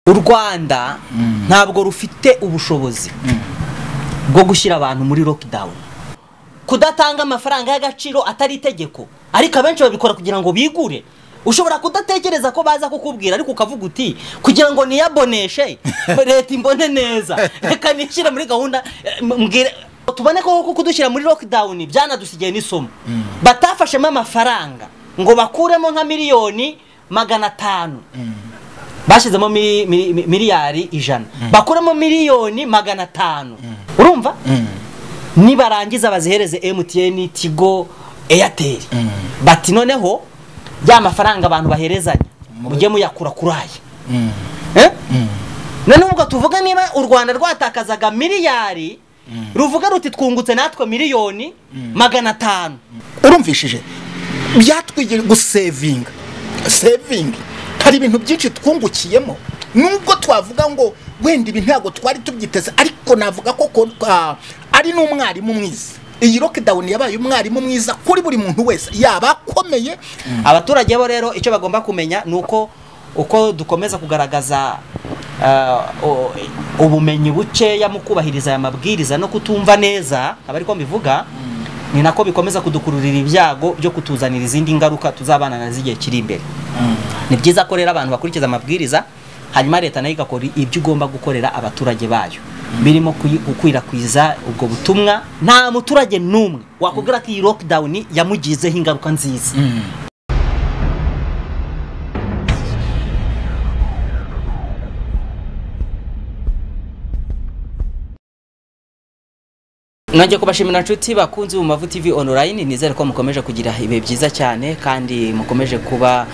U Rwanda ntabwo rufite ubushobozi bwo gushyira abantu muri lockdown. Kudatanga amafaranga y'agaciro atari itegeko, ariko abenshi babikora kugira ngo bigure. Ushobora kudatekereza ko baza kukubwira, ariko ukavuga uti kugira ngo niyaboneshe leta imbone neza, reka nishyire muri gahunda mbwire. Tubone ko kudushyira muri lockdown byanadusigiye n'isomo. Batafashemo amafaranga ngo bakuremo nka 500,000,000, bashyizemo 100,000,000,000, bakuremo 500,000,000. Urumva? Nibarangiza bazihereze MTN, Tigo, Airtel. Bati noneho ya mafaranga abantu baherezanya mujye muyakura kuraye. None ubwo tuvuga niba u Rwanda rwatakazaga miliyari, ruvuga ruti twungutse natwe 500,000,000. Urumvishije byatwigira gusevinga. Saving hari ibintu byinshi twungukiyemo, nubwo twavuga ngo wenda ibi ntago twari tubyiteze, ariko navuga ko ari n'umwarimu mwiza. Iyi lockdown yabaye umwarimu mwiza kuri buri muntu wese, yaba akomeye. Abaturage bo rero icyo bagomba kumenya nuko uko dukomeza kugaragaza ubumenyi bukeya mu kubahiriza aya mabwiriza no kutumva neza, abari ko mbivuga, ni nako bikomeza kudukururira ibyago byo kutuzanira izindi ngaruka tuzabana nazo igihe kiri imbere. Ni byiza ko rero abantu bakurikiza amabwiriza, hanyuma leta nayo igakora ibyo igomba gukorera abaturage bayo, birimo gukwirakwiza ubwo butumwa. Nta muturage n'umwe wakubwira ko iyi lockdown yamugizeho ingaruka nziza. Nanjye kubashimira nshuti bakunzi mu Mavu TV online, nizere ko mukomeje kugira ibihe byiza cyane kandi mukomeje kuba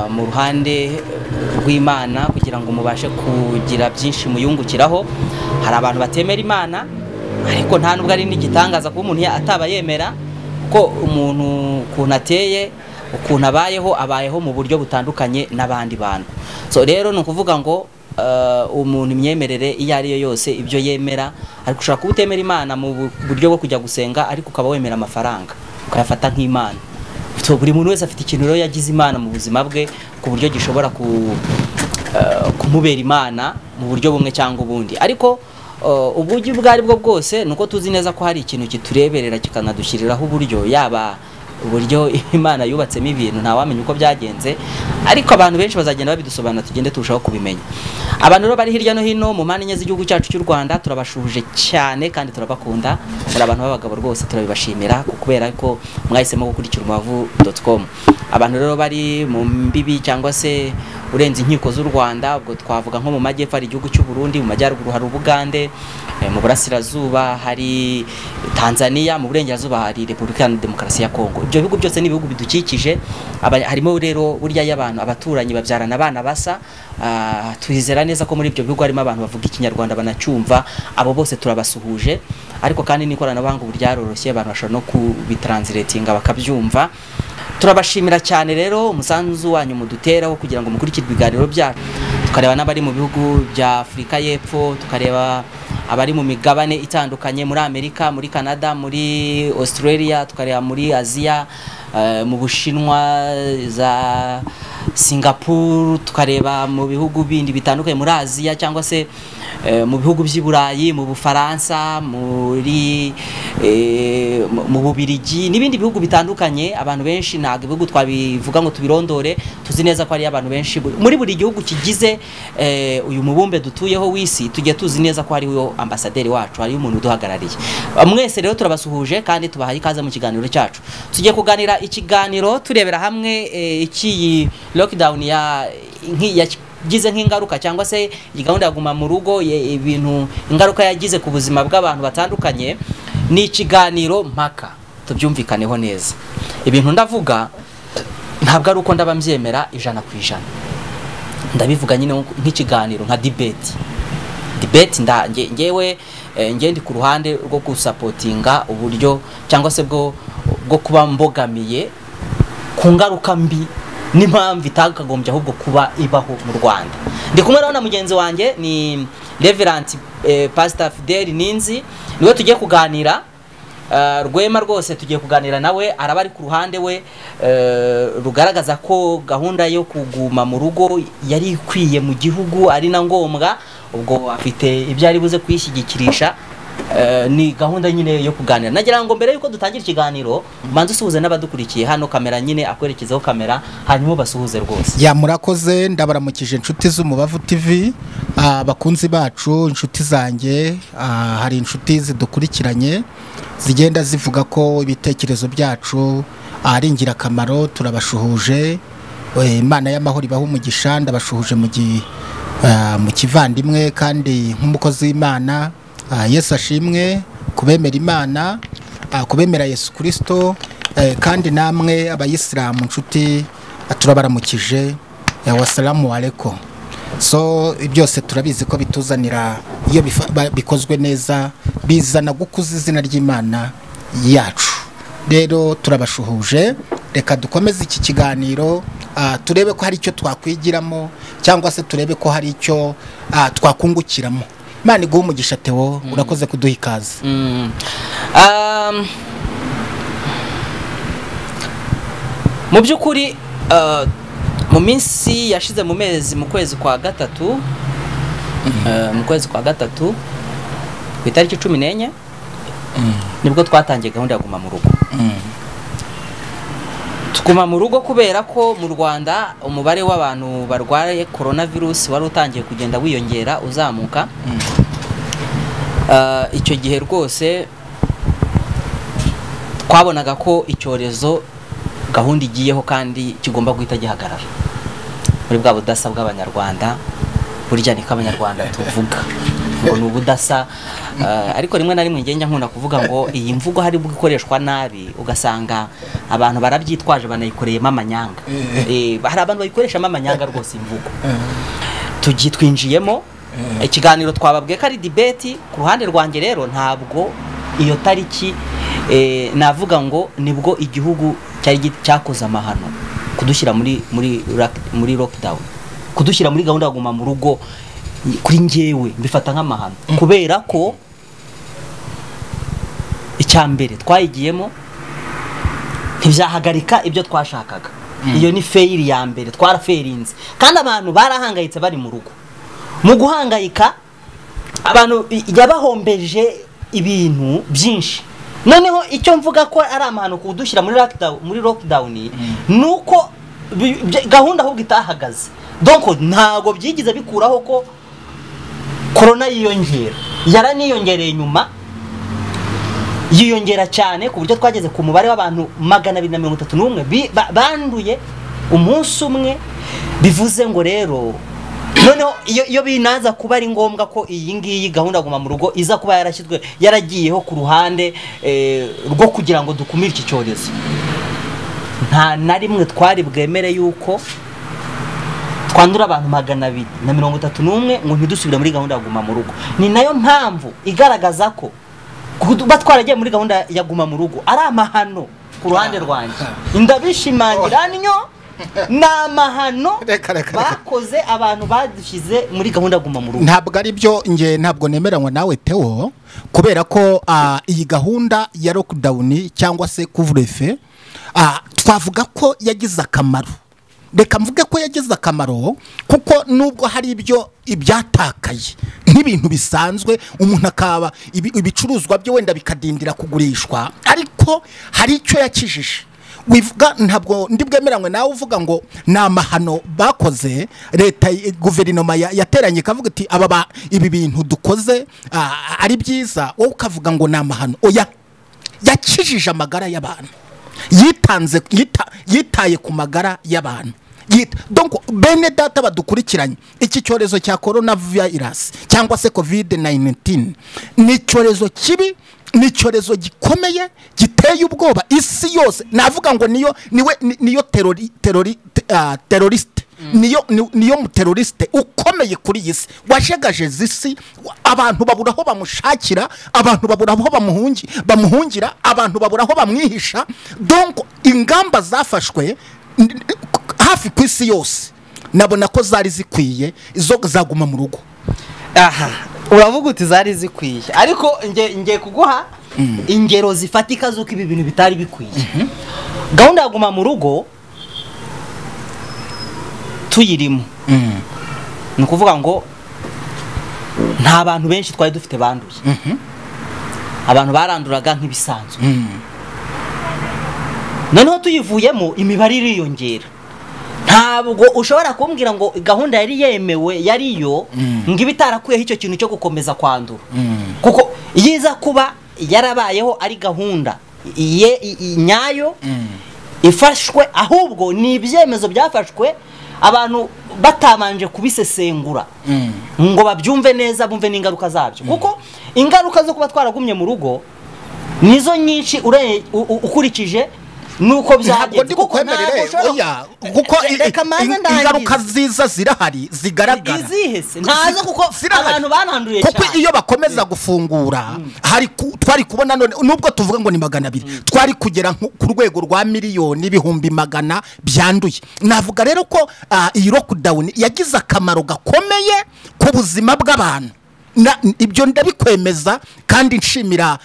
mu ruhande rw'Imana kugira ngo mubashe kugira byinshi muyungukiraho. Hari abantu batemera Imana, ariko nta nubwo ari n'igitangaza kuba umuntu ataba yemera, ko umuntu ukuntu ateye, ukuntu abayeho, abayeho mu buryo butandukanye n'abandi bantu. So rero ni ukuvuga ngo umuntu imyemerere iyo ari yo yose ibyo yemera, ariko ushobora kuba utemera Imana mu buryo bwo kujya gusenga, ariko ukaba wemera amafaranga ukayafata nk'Imana. So buri muntu wese afite ikintu rero yagize Imana mu buzima bwe ku buryo gishobora kumubera Imana mu buryo bumwe cyangwa ubundi. Ariko uburyo ubwo ari bwo bwose nuko tuzi neza ko hari ikintu kitureberera kikanadushyiriraho uburyo, yaba uburyo Imana yubatsemo ibintu ntawamenya uko byagenze, ariko abantu benshi bazagenda babidusobanura tugende turushaho kubimenya. Abantu rero bari hirya no hino mu mpande enye z'igihugu cyacu cy'u Rwanda turabashuhuje cyane kandi turabakunda, muri abantu b'abagabo rwose turabibashimira kubera ko mwahisemo gukurikira umubavu.com. Abantu rero bari mu mbibi cyangwa se urenze inkiko z'u Rwanda, ubwo twavuga nko mu majyepfo hari igihugu cy'u Burundi, mu majyaruguru hari Ubugande, mu burasirazuba hari Tanzania, mu burengerazuba hari Repubulika ya Demokarasi ya Kongo. Ibyo bihugu byose ni ibihugu bidukikije. Harimo rero burya y'abantu abaturanyi babyarana abana basa. Twizera neza ko muri ibyo bihugu harimo abantu bavuga Ikinyarwanda banacyumva, abo bose turabasuhuje. Ariko kandi n'ikoranabuhanga ubu ryaroroshye, abantu bashobora no kubitranslatinga bakabyumva. Turabashimira cyane rero umusanzu wanyu muduteraho kugira ngo mukurikire ibiganiro byacu. Tukareba n'abari mu bihugu bya Afurika y'Epfo, tukareba abari mu migabane itandukanye, muri Amerika, muri Canada, muri Australia, tukareba muri Aziya, mu Bushinwa, za Singapore, tukareba mu bihugu bindi bitandukanye muri Aziya cyangwa se mu bihugu by'i Burayi, mu Bufaransa, muri mu Bubirigi n'ibindi bihugu bitandukanye. Abantu benshi ntabwo ibihugu twabivuga ngo tubirondore, tuzi neza ko ari abantu benshi muri buri gihugu kigize uyu mubumbe dutuyeho w'isi, tujye tuzi neza ko hariho ambasaderi wacu, hariho umuntu uduhagarariye. Mwese rero turabasuhuje kandi tubahaye ikaze mu kiganiro cyacu. Tugiye kuganira ikiganiro turebera hamwe iki lockdown yagize nk'ingaruka cyangwa se iyi gahunda ya guma mu rugo, ibintu ingaruka yagize ku buzima bw'abantu batandukanye. Ni ikiganiro mpaka tubyumvikaneho neza. Ibintu ndavuga ntabwo ari uko ndaba mbyemera 100%, ndabivuga nyine nk'ikiganiro, nka debate. Debate ngewe nge ndi ku ruhande rwo gusapotinga uburyo cyangwa se bwo kuba mbogamiye ku ngaruka mbi n'impamvu itakagombye ahubwo kuba ibaho mu Rwanda. Ndi kumwe na mugenzi wanjye ni Reverend Pastor Fidel Ninzi, niwe tugiye kuganira. Rwema rwose tugiye kuganira nawe, araba ari ku ruhande we rugaragaza ko gahunda yo kuguma mu rugo yari ikwiye mu gihugu ari na ngombwa, ubwo afite ibyo ari buze kuyishyigikirisha. Ni gahunda nyine yo kuganira. Nagira ngo mbere yuko dutangira ikiganiro manze usuhuze n'abadukurikiye hano, kamera nyine akwerekezeho kamera, hanyuma basuhuze rwose. Ya, murakoze, ndabaramukije inshuti z'Umubavu TV, abakunzi bacu, inshuti zanjye. Hari inshuti zidukurikiranye zigenda zivuga ko ibitekerezo byacu ari ingirakamaro, turabashuhuje. Imana y'amahoro ibahe umugisha. Ndabashuhuje mu kivandimwe kandi nk'umukozi w'Imana. Yesu ashimwe kubemera Imana, kubemera Yesu Kristo, kandi namwe abayisilamu nshuti turabaramukije. Wasalamu alaikum. So byose turabizi ko bituzanira iyo bikozwe neza, bizana gukuza izina ry'Imana yacu. Rero turabashuhuje, reka dukomeze iki kiganiro, turebe ko hari icyo twakwigiramo cyangwa se turebe ko hari icyo twakungukiramo. Imana iguhe umugisha Theo, urakoze kuduha ikaze. Mu by'ukuri mu minsi yashize, mu mezi, mu kwezi kwa gatatu, mu kwezi kwa gatatu ku itariki 14 nibwo twatangiye gahunda ya guma mu rugo. Tuguma mu rugo kubera ko mu Rwanda umubare w'abantu barwaye coronavirus wari utangiye kugenda wiyongera uzamuka. Icyo gihe rwose twabonaga ko icyorezo gahunda igiyeho kandi kigomba guhita gihagarara. Muri bwa budasa bw'Abanyarwanda, burya niko Abanyarwanda tuvuga ngo ni ubudasa, ariko rimwe na rimwe ngenda nkunda kuvuga ngo iyi mvugo hari ubwo ikoreshwa nabi, ugasanga abantu barabyitwaje banayikoreyemo amanyanga. Hari abantu bayikoreshamo amanyanga rwose imvugo. Twinjiyemo ikiganiro, twababwiye ko ari debate. Ku ruhande rwanjye rero ntabwo iyo tariki navuga ngo nibwo igihugu cyari cyakoze amahano kudushyira muri lockdown, kudushyira muri gahunda ya guma mu rugo. Kuri njyewe mbifata nk'amahano, kubera ko icya mbere twayigiyemo ntibyahagarika ibyo twashakaga. Iyo ni fail ya mbere, twaraferinze kandi abantu barahangayitse bari mu rugo. Mu guhangayika abantu yabahombeje ibintu byinshi. Noneho icyo mvuga ko ari amahano kudushyira muri lockdown nuko gahunda ahubwo itahagaze. Donc ntago byigize bikuraho ko corona yiyongera, yaraniyongereye nyuma, yiyongera cyane ku buryo twageze ku mubare w'abantu 231 banduye umunsi umwe. Bivuze ngo rero noneho iyo binaza kuba ari ngombwa ko iyi ngiyi gahunda guma mu rugo iza kuba yarashyizwe, yaragiyeho ku ruhande rwo kugira ngo dukumire iki cyorezo, nta na rimwe twari bwemere yuko twandura abantu 231 ngo ntidusubire muri gahunda ya guma mu rugo. Ni nayo mpamvu igaragaza ko kuba twaragiye muri gahunda ya guma mu rugo ari amahano ku ruhande rwanjye. Ndabishimangira nyo ni amahano bakoze abantu badushyize muri gahunda ya guma mu rugo. Ntabwo ari byo, nge ntabwo nemeranywa nawe Theo, kubera ko iyi gahunda ya lockdown cyangwa se couvre-feu twavuga ko yagize akamaro. Reka mvuge ko yagize akamaro kuko nubwo hari ibyo ibyatakaye nk'ibintu bisanzwe, umuntu akaba ibicuruzwa byo wenda bikadindira kugurishwa, ariko hari icyo yakijije. Wivuga ntabwo ndi bwemeranywe nawe uvuga ngo ni amahano bakoze. Leta, guverinoma yateranye ikavuga iti aba ibi bintu dukoze ari byiza, wowe ukavuga ngo ni amahano. Oya, yakijije amagara y'abantu, yitanze, yitaye ku magara y'abantu. Donc bene data badukurikiranye, iki cyorezo cya coronavirus cyangwa se COVID-19 ni icyorezo kibi, ni icyorezo gikomeye giteye ubwoba isi yose. Navuga ngo niyo niwe niyo terroriste, niyo muterroriste ukomeye kuri iyi si, washegaje isi. Abantu babura aho bamushakira, abantu babura aho bamuhungira, abantu babura aho bamwihisha. Donc ingamba zafashwe hafi ku isi yose nabona ko zari zikwiye, izo zaguma mu rugo. Aha uravuga uti zari zikwiye, ariko nge kuguha Ingero zifatika z'uko ibi bintu bitari bikwiye. Gahunda ya guma mu rugo tuyirimo, ni ukuvuga ngo nta bantu benshi twari dufite banduye, abantu baranduraga nk'ibisanzwe. Noneho tuyivuyemo imibare iriyongera. Ntabwo ushobora kumbwira ngo gahunda yari yemewe yariyo ngo ibe itarakuyeho icyo kintu cyo gukomeza kwandura, kuko yiza kuba yarabayeho ari gahunda nyayo ifashwe, ahubwo ni ibyemezo byafashwe abantu batabanje kubisesengura ngo babyumve neza, bumve n'ingaruka zabyo, kuko ingaruka zo kuba twaragumye mu rugo nizo nyinshi ukurikije nuko byagenze. Kuko ingaruka ziza zirahari zigaragara, ntazo kuko abantu bananduye cyane. Kuko iyo bakomeza gufungura hari twari kubona none nubwo tuvuga ngo ni 200 twari kugera ku rwego rwa 1,100,000 byanduye. Navuga rero ko iyi lockdown yagize akamaro gakomeye ku buzima bw'abantu. Ibyo ndabikwemeza kandi nshimira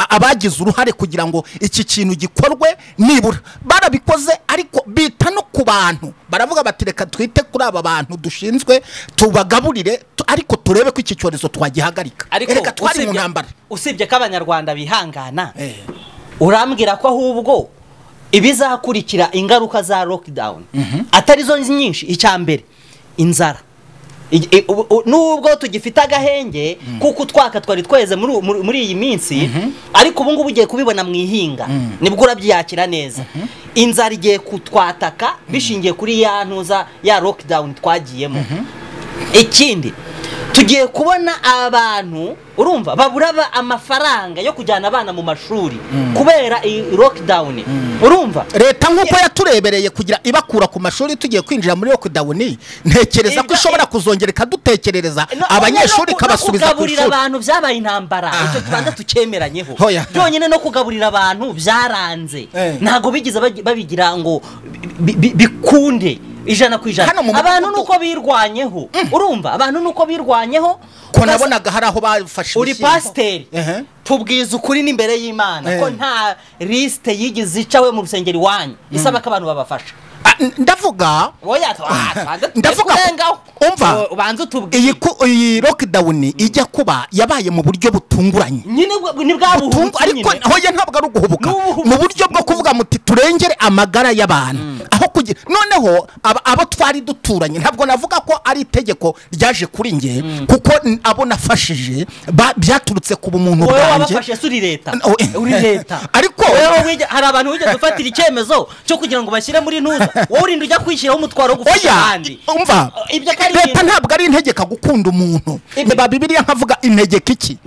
abagize uruhare kugira ngo iki kintu gikorwe. Nibura barabikoze, ariko bita no ku bantu baravuga bati reka twite kuri aba bantu dushinzwe tubagaburire, ariko turebe ko iki cyorezo twagihagarika. Reka twari mu ntambara. Usibye ko abanyarwanda bihangana, urambwira ko ahubwo ibizakurikira ingaruka za lockdown atari zo nyinshi. Icya mbere, inzara. Nubwo tugifite agahenge kuko twaka twari tweze muri iyi minsi, ariko ubu ngubu ugiye kubibona mu ihinga nibwo urabyakira neza. Inzara igiye kutwataka bishingiye kuri ya ntuza ya lockdown twagiyemo. Ikindi, tugiye kubona abantu urumva babura amafaranga yo kujyana abana mu mashuri kubera lockdown. Urumva leta nkuko yaturebereye kugira ibakura ku mashuri tugiye kwinjira muri lockdown, ntekereza ko ishobora kuzongera ikadutekerereza abanyeshuri kabasubiza ku ishuri. Abantu byabaye intambara, icyo tubanza tucyemeranyeho. Byonyine no kugaburira abantu byaranze, ntago bigize babigira ngo bikunde 100%. Abantu nuko birwanyeho, urumva abantu nuko birwanyeho. Ko nabonaga hari aho bafashe. Uri pasiteri, tubwiza ukuri n'imbere y'Imana ko nta liste yigize icawe mu rusengero iwanyu isaba ko abantu babafasha. Ndavuga ndavuga umva ubanza utubwiye iyi lockdown ijya kuba yabaye mu buryo butunguranye nyine ni bwa buhubutse, ariko hoya ntabwo ari uguhubuka, mu buryo bwo kuvuga muti turengere amagara y'abantu aho kugira. Noneho abo twari duturanye ntabwo navuga ko ari itegeko ryaje kuri nge, kuko abo nafashije byaturutse ku bumuntu bwanjye. Wowe wabafashe suri leta, uri leta, ariko hari abantu wigeze ufatira icyemezo cyo kugira ngo bashyire muri ntuza, wowe urinda ujya kwishyiraho umutwaro wo gufasha abandi. Umva, leta ntabwo ari integeka gukunda umuntu. Niba Bibiliya nkavuga integeka iki,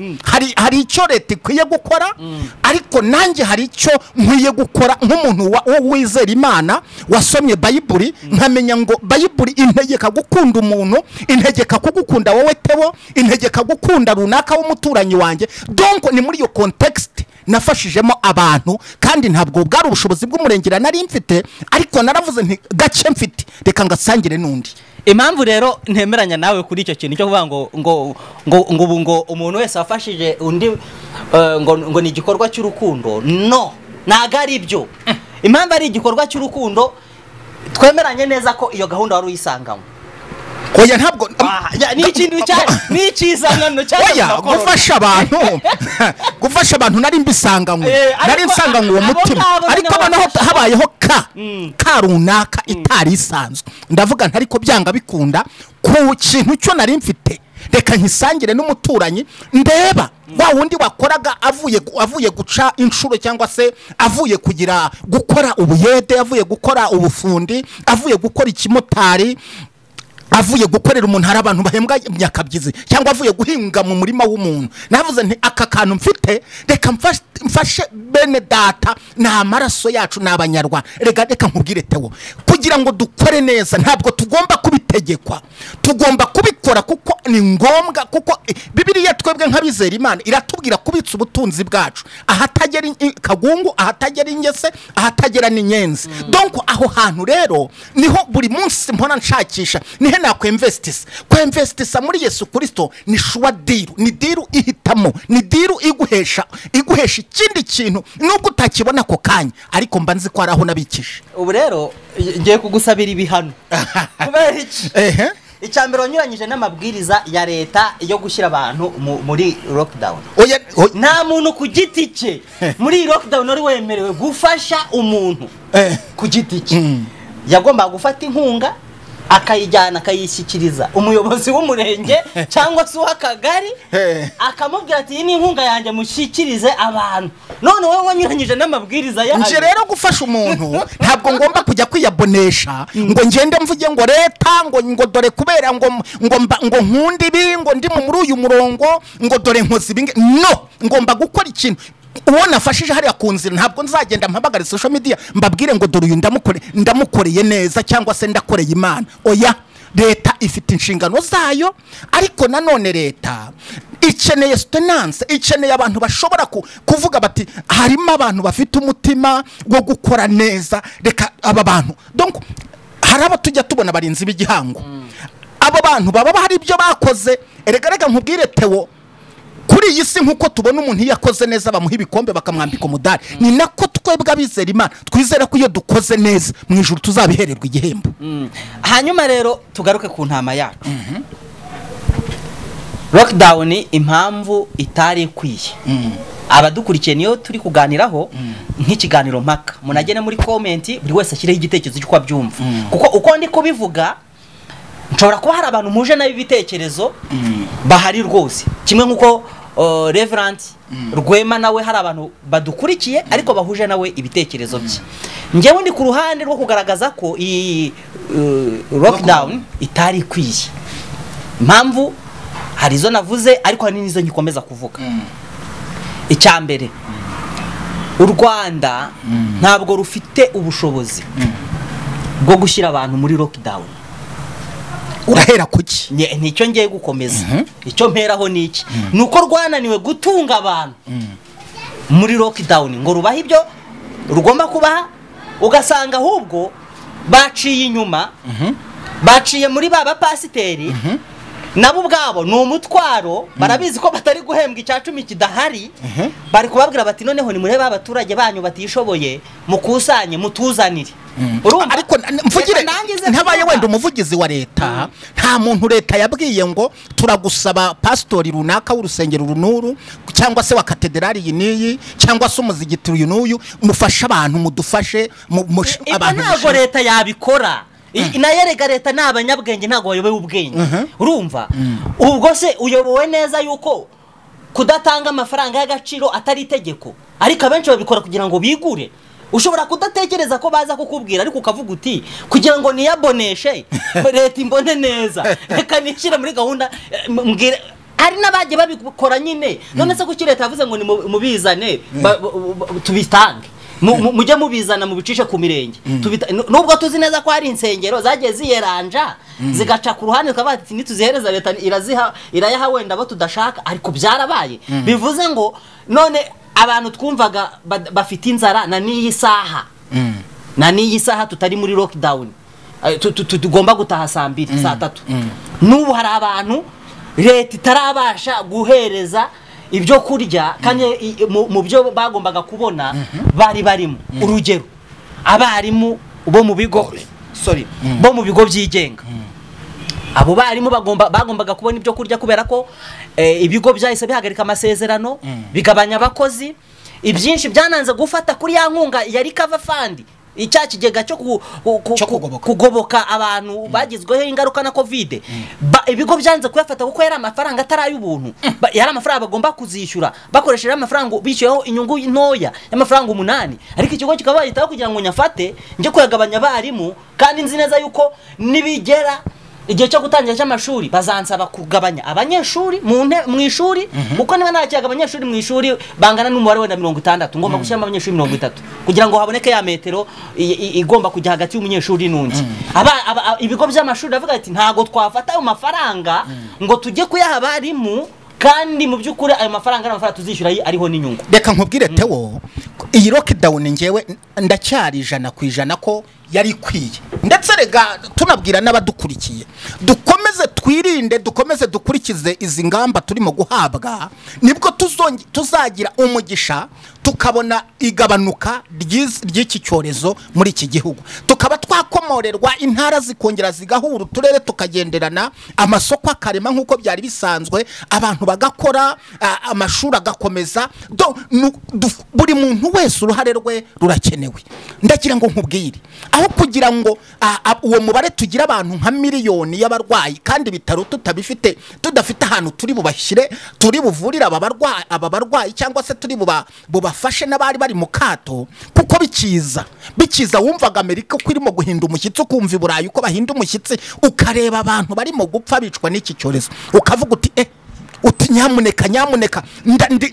hari icyo leta ikwiye gukora, ariko nanjye hari icyo nkwiye gukora nk'umuntu wizera Imana wasomye Bayibuli, nkamenya ngo Bayibuli integeka gukunda umuntu, integeka kugukunda wowe Teo, integeka gukunda runaka w'umuturanyi wanjye. Donc ni muri iyo context nafashijemo abantu, kandi ntabwo bwari ubushobozi bw'umurengera nari mfite, ariko naravuze nti gace mfite reka ngasangire n'undi. Impamvu rero ntemeranya nawe kuri icyo kintu cyo kuvuga ngo ngo ngo ngo ngo umuntu wese wafashije undi ngo ngo ni igikorwa cy'urukundo, no, ntago ari byo. Impamvu ari igikorwa cy'urukundo, twemeranye neza ko iyo gahunda wari uyisanganywe. Oya ntabwo ni ikintu cya ni ikizangano cya oya gufasha abantu gufasha abantu nari mbisanganywe, nari nsanganywe uwo mutima, ariko noneho habayeho ka runaka itari isanzwe. Ndavuga ntari ko byanga bikunda ku kintu cyo nari mfite reka nkisangire n'umuturanyi, ndeba wa wundi wakoraga avuye guca inshuro cyangwa se avuye kugira gukora ubuyede, avuye gukora ubufundi, avuye gukora ikimotari, avuye gukorera umuntu, hari abantu bahembwa imyakabyizi, cyangwa avuye guhinga mu murima w'umuntu. Navuze nti aka kantu mfite reka mfashe bene data, ni amaraso yacu, ni abanyarwanda. Reka nkubwire Teo, kugira ngo dukore neza ntabwo tugomba kubitegekwa, tugomba kubikora. Ndabikora kuko ni ngombwa, kuko Bibiliya twebwe nk'abizera Imana iratubwira kubitsa ubutunzi bwacu ahatagera kagungu, ahatagera ingese, ahatagera n'inyenzi. Donc aho hantu rero niho buri munsi mpora nshakisha nihe nakwinvestisa. Kwinvestisa muri Yesu Kristo ni sure deal, ni deal ihitamo, ni deal iguhesha ikindi kintu nubwo utakibona ako kanya, ariko mba nzi ko ari aho nabikije. Ubu rero ngiye kugusabira ibihano kubera iki? Icya mbere, wanyuranyije n'amabwiriza ya leta yo gushyira abantu muri lockdown. Oya, Nta muntu ku giti cye muri iyi lockdown wari wemerewe gufasha umuntu ku giti cye. Yagombaga gufata inkunga akayijyana akayishyikiriza umuyobozi w'umurenge cyangwa se uw'akagari, akamubwira ati iyi ni inkunga yanjye mushyikirize abantu. None wowe wanyuranyije n'amabwiriza yayo. Nje rero gufasha umuntu ntabwo ngomba kujya kwiyabonesha ngo ngende mvuge ngo leta ngo dore kubera ngo nkunde ibi, ngo ndi muri uyu murongo, ngo dore nkoze ibi. No, ngomba gukora ikintu uwo nafashije hariya ku nzira. Ntabwo nzagenda mpamagare social media mbabwire ngo dore uyu ndamukoreye neza cyangwa se ndakoreye Imana. Oya, leta ifite inshingano zayo, ariko nanone leta ikeneye soutenance, ikeneye abantu bashobora kuvuga bati harimo abantu bafite umutima wo gukora neza, reka aba bantu. Donc hari abo tujya tubona barinzi b'igihango, abo bantu baba hari ibyo bakoze. Erega reka nkubwire Theo, kuri iyi si nkuko tubona umuntu iyo yakoze neza bamuha ibikombe bakamwambika umudari, ni nako twebwe abizera Imana twizera ko iyo dukoze neza mu ijuru tuzabihererwa igihembo. Hanyuma rero tugaruke ku ntama yacu. Lockdown impamvu itari ikwiye, abadukurikiye niyo turi kuganiraho nk'ikiganiro mpaka, munagene muri comment buri wese ashyireho igitekerezo cy'uko abyumva, kuko uko ndi kubivuga nshobora kuba hari abantu muje nabi ibitekerezo bahari rwose, kimwe nk'uko Reverend Rwema nawe hari abantu badukurikiye ariko bahuje nawe ibitekerezo bye. Njyewe ndi ku ruhande rwo kugaragaza ko iyi lockdown itari ikwiye. Impamvu hari izo navuze, ariko hari n'izo ngikomeza kuvuga. Icya mbere, u Rwanda ntabwo rufite ubushobozi bwo gushyira abantu muri lockdown. Urahera kuki? Nicyo ngiye gukomeza. Icyo mperaho ni iki? Ni uko rwananiwe gutunga abantu muri lockdown ngo rubahe ibyo rugomba kubaha, ugasanga ahubwo baciye inyuma, baciye muri ba bapasiteri, nabo ubwabo ni umutwaro, barabizi ko batari guhembwa icya 10 kidahari, bari kubabwira bati noneho nimurebe abaturage banyu batishoboye, mukusanye mutuzanire. Urumva? Ariko mvugire ntabaye wenda umuvugizi wa leta, nta muntu leta yabwiye ngo turagusaba pastori runaka w'urusengero runuru cyangwa se wa katedrali iyi n'iyi cyangwa se umuzigiti uyu n'uyu, mufashe abantu, mudufashe abantu. Ntabwo leta yabikora. Nayo rega leta ni abanyabwenge, ntabwo bayobewe ubwenge. Urumva? Ubwo se uyobowe neza yuko kudatanga amafaranga y'agaciro atari itegeko, ariko abenshi babikora kugira ngo bigure. Ushobora kudatekereza ko baza kukubwira, ariko ukavuga uti kugira ngo niyaboneshe leta imbone neza, reka nishyire muri gahunda mbwire. Hari n'abagiye babikora nyine. None se kuki leta yavuze ngo mubizane tubitange, mujye mubizana mubicishe ku mirenge? Nubwo tuzi neza ko hari insengero zagiye ziyeranja zigaca ku ruhande tukavuga ati nituzihereza leta iraziha, irayaha wenda abo tudashaka, ariko byarabaye. Bivuze ngo none abantu twumvaga bafite inzara na n'iyi saha, na n'iyi saha tutari muri lockdown, tugomba gutaha saa 2 saa 3, n'ubu hari abantu leta itarabasha guhereza ibyo kurya kandi mu byo bagombaga kubona bari barimo. Urugero, abarimu bo mu bigo, sorry, bo mu bigo byigenga, abo barimu bagombaga kubona ibyo kurya kubera ko ibigo byahise bihagarika amasezerano, bigabanya abakozi, ibyinshi byananze gufata kuri ya nkunga ya Recover Fund, icya kigega cyo kugoboka abantu bagizweho ingaruka na Covid. Ibigo byanze kuyafata kuko yari amafaranga atari ay'ubuntu, yari amafaranga bagomba kuzishyura bakoresheje amafaranga bishyuyeho inyungu ntoya y'amafaranga 8, ariko ikigo kikaba bagitaho kugira ngo nyafate njye kuyagabanya abarimu, kandi nzi neza yuko nibigera Igihe cyo gutangira cy'amashuri bazansaba kugabanya abanyeshuri mu ishuri, kuko niba nakiraga abanyeshuri mu ishuri bangana n'umubare wenda 60, ngomba gushyiramo abanyeshuri 30 kugira ngo haboneke ya metero igomba kujya hagati y'umunyeshuri n'undi. Ibigo by'amashuri bavuga ati ntago twafata ayo mafaranga ngo tujye kuyaha abarimu, kandi mu by'ukuri ayo mafaranga ari amafaranga tuzishyura ariho n'inyungu. Reka nkubwire Theo, iyi lockdown ngewe ndacyari 100% ko yari ikwiye, ndetse rega tunabwira n'abadukurikiye dukomeze twirinde, dukomeze dukurikize izi ngamba turimo guhabwa, nibwo tuzagira umugisha tukabona igabanuka ry'iki cyorezo muri iki gihugu, tukaba twakomorerwa, intara zikongera zigahura, uturere tukagenderana, amasoko akarema nk'uko byari bisanzwe, abantu bagakora, amashuri agakomeza. Buri muntu wese uruhare rwe rurakenewe. Ndagira ngo nkubwire, aho kugira ngo uwo mubare tugira abantu nka miliyoni y'abarwayi kandi ibitaro tutabifite, tudafite ahantu turi bubashyire, turi buvurire aba barwayi cyangwa se turi bubafashe n'abari bari mu kato, kuko bikiza wumvaga Amerika ko irimo guhinda umushyitsi, ukumva i Burayi uko bahinda umushyitsi, ukareba abantu barimo gupfa bicwa n'iki cyorezo, ukavuga uti uti nyamuneka nyamuneka.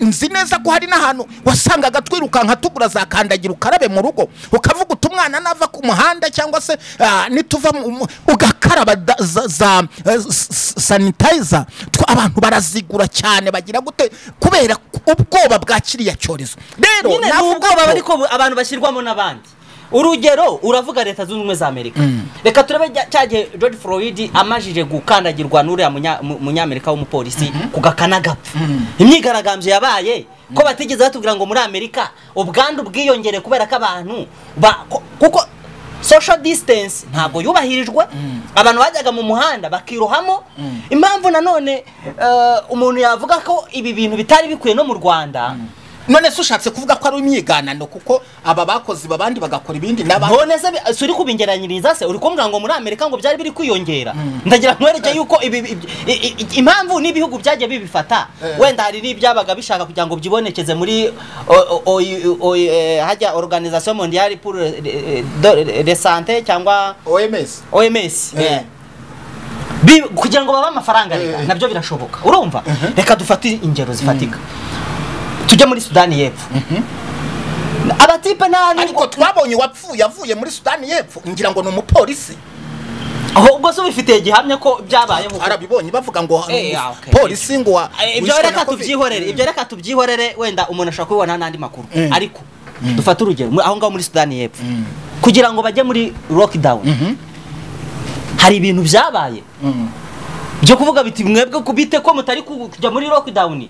Nzi neza ko hari n'ahantu wasangaga twirukanka tugura za kandagira ukarabe mu rugo, ukavuga uti umwana nava ku muhanda cyangwa se nituva ugakaraba za sanitizer, abantu barazigura cyane bagira gute kubera ubwoba bwa kiriya cyorezo. Rero ubwoba ariko abantu bashyirwamo n'abandi. Urugero uravuga Leta Zunze Ubumwe za Amerika, reka turebe cyagihe George Floyd amajije gukandagirwa n'uriya munyamerika w'umupolisi kugakana gapfa, imyigaragambyo yabaye ko batigeze batubwira ngo muri Amerika ubwandu bwiyongere kubera ko abantu kuko social distance ntabwo yubahirijwe, abantu bajyaga mu muhanda bakirohamo. Impamvu nanone umuntu yavuga ko ibi bintu bitari bikwiye no mu Rwanda, none se ushatse kuvuga ko ari imyiganano kuko aba bakozi babandi bagakora ibindi n'abandi? None se uri kubingeranyiriza se uri kumbwira ngo muri Amerika ngo byari biri kwiyongera? Ndagira nkwereke yuko impamvu n'ibihugu byagiye bibifata, wenda hari n'ibyabaga bishaka kugira ngo byibonekeze muri hajya Organisation Mondiale pour la Santé cyangwa OMS kugira ngo babe amafaranga, reka nabyo birashoboka. Urumva, reka dufate ingero zifatika. Tujya muri Sudani y'Epfo, abatipe nta, ariko twabonye wapfuye avuye muri Sudani y'Epfo, ngira ngo ni umupolisi. Aho ubwo se ubifitiye gihamya ko byabayeho? Arabibonye bavuga ngo polisi ngo ibyo reka tubyihorere, ibyo reka tubyihorere, wenda umuntu ashobora kubibona n'andi makuru. Ariko dufate urugero aho ngaho muri Sudani y'Epfo, kugira ngo bajye muri lockdown hari ibintu byabaye byo kuvuga biti mwebwe kubite ko mutari kujya muri lockdown,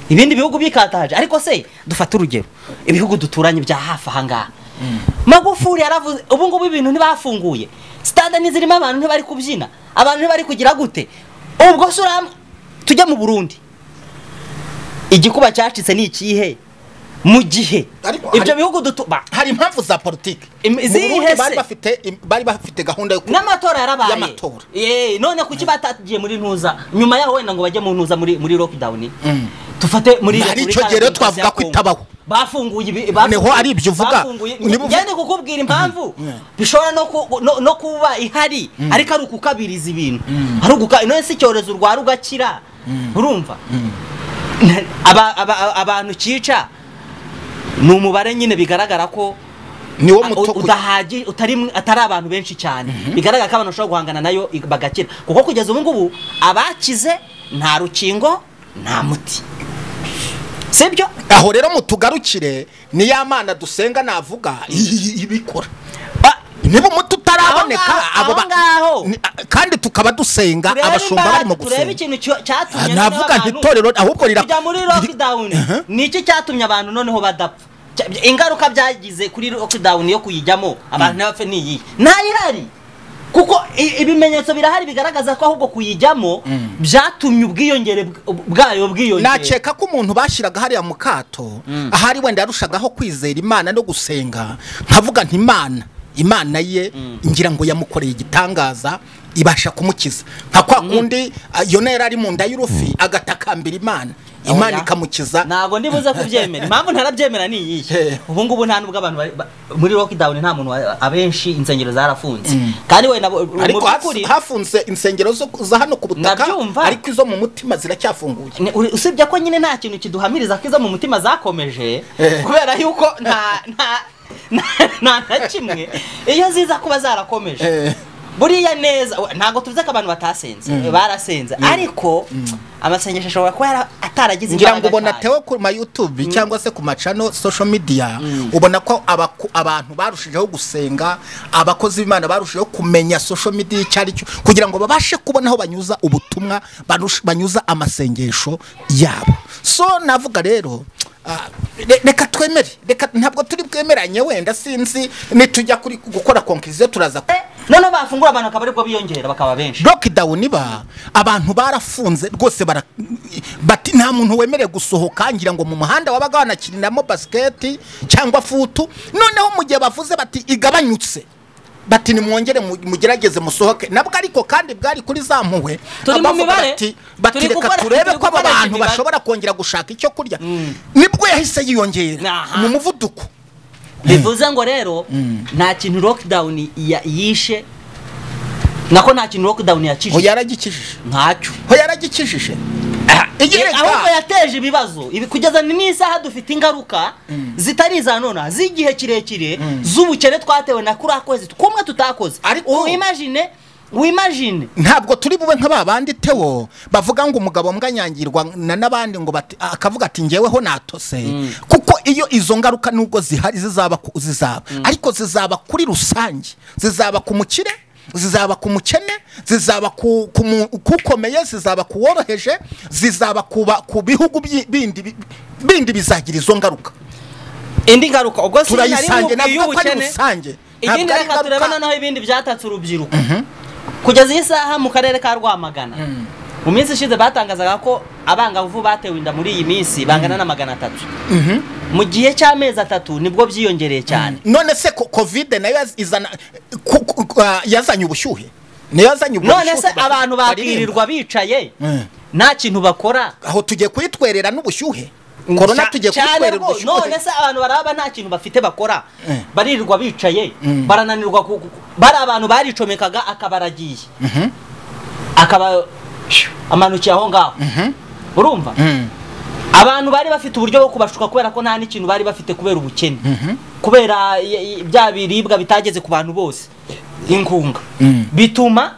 ibindi bihugu bikataje. Ariko se dufate urugero ibihugu duturanye bya hafi aha ngaha, Magufuli yaravuze ubu ngubu ibintu ntibafunguye, stade nizirimo abantu ntibari kubyina, abantu ntibari kugira gute. Ubwo se tujya mu Burundi, igikuba cyacitse ni ikihe mu gihe ibyo bihugu hari impamvu za politiki bari bafite gahunda n'amatora yarabaye, none kuki batagiye muri ntuza nyuma yaho wenda ngo bajye mu ntuza muri lockdown? Tufate muri icyo gihe rero twavuga ko itabaho, bafunguye niho ari ibyo uvuga. Ngende kukubwira impamvu bishobora no kuba ihari, ariko ari ukukabiriza ibintu, ari none si icyorezo urwara ugakira. Urumva abantu cyica ni umubare nyine bigaragara ko niwo muto udahagi atari abantu benshi cyane, bigaragara ko abantu bashobora guhangana nayo bagakira, kuko kugeza ubu ngubu abakize nta rukingo nta muti, sibyo? Aho rero mutugarukire ni ya Mana dusenga navuga ibikora, niba umuti utaraboneka abo kandi tukaba dusenga abashumba barimo gusenga. Turebe ikintu cyatumye navuga nti itorero ahubwo kujya muri lockdown, niki cyatumye abantu noneho badapfa? Ingaruka byagize kuri lockdown yo kuyijyamo abantu ntibapfe ni iyihe? Ntayihari, kuko ibimenyetso birahari bigaragaza ko ahubwo kuyijyamo byatumye ubwiyongere bwayo bwiyongera. Nakeka ko umuntu bashiraga hariya mu kato ahari wenda yarushagaho kwizera Imana no gusenga, nkavuga nti Imana ye ngira ngo yamukoreye igitangaza ibasha kumukiza, nka kwa kundi Yona yari ari mu nda y'urufi agatakambira Imana, Imana ikamukiza. Ntabwo ndibuze kubyemera. Impamvu ntarabyemera ni iyihe? Ubu ngubu nta nubwo abantu muri lockdown nta muntu, abenshi insengero zarafunze. Kandi we nabo ariko hafunze insengero zo hano ku butaka, ariko izo mu mutima ziracyafunguye. Usibye ko nyine nta kintu kiduhamiriza ko izo mu mutima zakomeje, kubera yuko nta nta na kimwe iyo ziza kuba zarakomeje. Buriya neza ntago tuvuze ko abantu batasenze, barasenze, ariko amasengesho ashobora kuba ataragize imbaraga. Ngira ngo ubona Theo ku ma YouTube cyangwa se ku macano social media, ubona ko abantu barushijeho gusenga, abakozi b'Imana barushijeho kumenya social media icyo ari cyo, kugira ngo babashe kubona aho banyuza ubutumwa, banyuza amasengesho yabo. So navuga rero reka twemere, reka ntabwo turi bwemeranye, wenda sinzi nitujya kuri gukora conclusion turaza. None bafungura abantu akaba aribwo biyongera bakaba benshi. Lockdown ba abantu barafunze rwose, bati nta muntu wemerewe gusohoka, ngira ngo mu muhanda wabaga wanakirinamo basket cyangwa futu. Noneho mu gihe bavuze bati igabanyutse, bati nimwongere mugerageze musohoke, nabwo ariko kandi bwari kuri za mpuhwe bati reka turebe ko aba bantu bashobora kongera gushaka icyo kurya, nibwo yahise yiyongera mu muvuduko. Bivuze ngo rero nta kintu lockdown yishe, nako nta kintu lockdown yakijije. Ho yaragikijije ntacyo, ho yaragikijije. Ahubwo yateje ibibazo ibi kugeza n'isaha dufite ingaruka zitari za nona z'igihe kirekire z'ubukene twatewe na kuri akwezi kumwe tutakoze. Imagine wimagine ntabwo turi bube nka babandi Theo bavuga ngo umugabo mbwanyangirwa n'abandi ngo akavuga ati ngeweho natose, kuko iyo izo ngaruka nubwo zihari zizaba ariko zizaba kuri rusange, zizaba ku mukire, zizaba ku mukene, zizaba ku kukomeye, zizaba ku woroheje, zizaba ku bihugu bindi bizagira izo ngaruka. Indi ngaruka ubwo turayisange nabwo ari rusange. Ikindi reka turebe noneho ibindi byatatse urubyiruko. Kugeza iyi saha mu karere ka Rwamagana, mu minsi ishize batangazaga ko abangavu batewe inda muri iyi minsi bangana na 300. Mu gihe cy'amezi 3 nibwo byiyongereye cyane. None se Covid nayo izana yazanye ubushyuhe, niyo yazanye ubushyuhe. None se abantu bakirirwa bicaye nta kintu bakora, aho tugiye kuyitwerera n'ubushyuhe. Corona tugiye kuyitwerera ubushyuhe. None se abantu baraba nta kintu bafite bakora, baririrwa bicaye, barananirwa. Bari abantu baricomekaga akabaragiye, akaba amanukiye aho ngaho. Urumva abantu bari bafite uburyo bwo kubashuka kubera ko nta n'ikintu bari bafite kubera ubukene, kubera bya biribwa bitageze ku bantu bose, inkunga bituma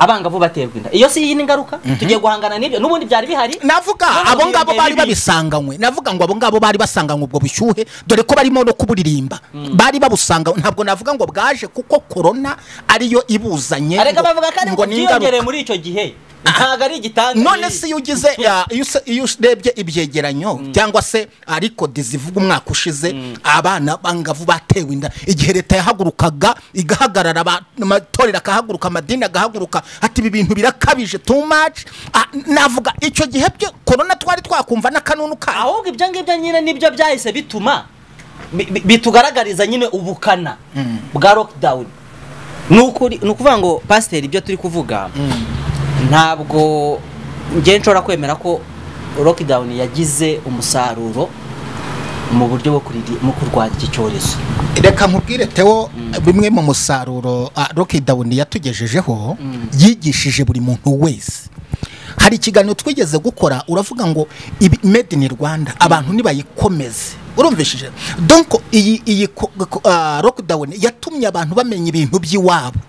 abangavu baterwa inda. Iyo si iyi ngaruka tugiye guhangana n'ibyo n'ubundi byari bihari. Navuga abo ngabo bari babisanganywe, navuga ngo abo ngabo bari basanganywe ubwo bushyuhe, dore ko barimo no kuburirimba, bari babusanga. Ntabwo navuga ngo bwaje kuko corona ariyo ibuzanye. Ariko bavuga kandi ngo byiyongereye muri icyo gihe, ntabwo ari igitanga. None se iyo ugize iyo urebye ibyegeranyo cyangwa se ariko dizivuga umwaka ushize abana bangavu batewe inda, igihe leta yahagurukaga igahagarara, amatorero akahaguruka, amadini agahaguruka, ati ibi bintu birakabije too much. Navuga icyo gihe byo corona twari twakumva n'akanunu kayo. Ahubwo ibyo ngibyo nyine nibyo byahise bituma bitugaragariza nyine ubukana bwa lockdown. Nukuri nukuvuga ngo pastor ibyo turi kuvuga ntabwo ngiye nshobora kwemera ko lockdown yagize umusaruro mu buryo bwo kurwanya iki cyorezo. Reka nkubwire Theo, bimwe mu musaruro lockdown yatugejejeho, yigishije buri muntu wese. Hari ikiganiro twigeze gukora uravuga ngo made in Rwanda abantu nibayikomeze. Urumvishije? Donc iyi lockdown yatumye abantu bamenya ibintu by'iwabo.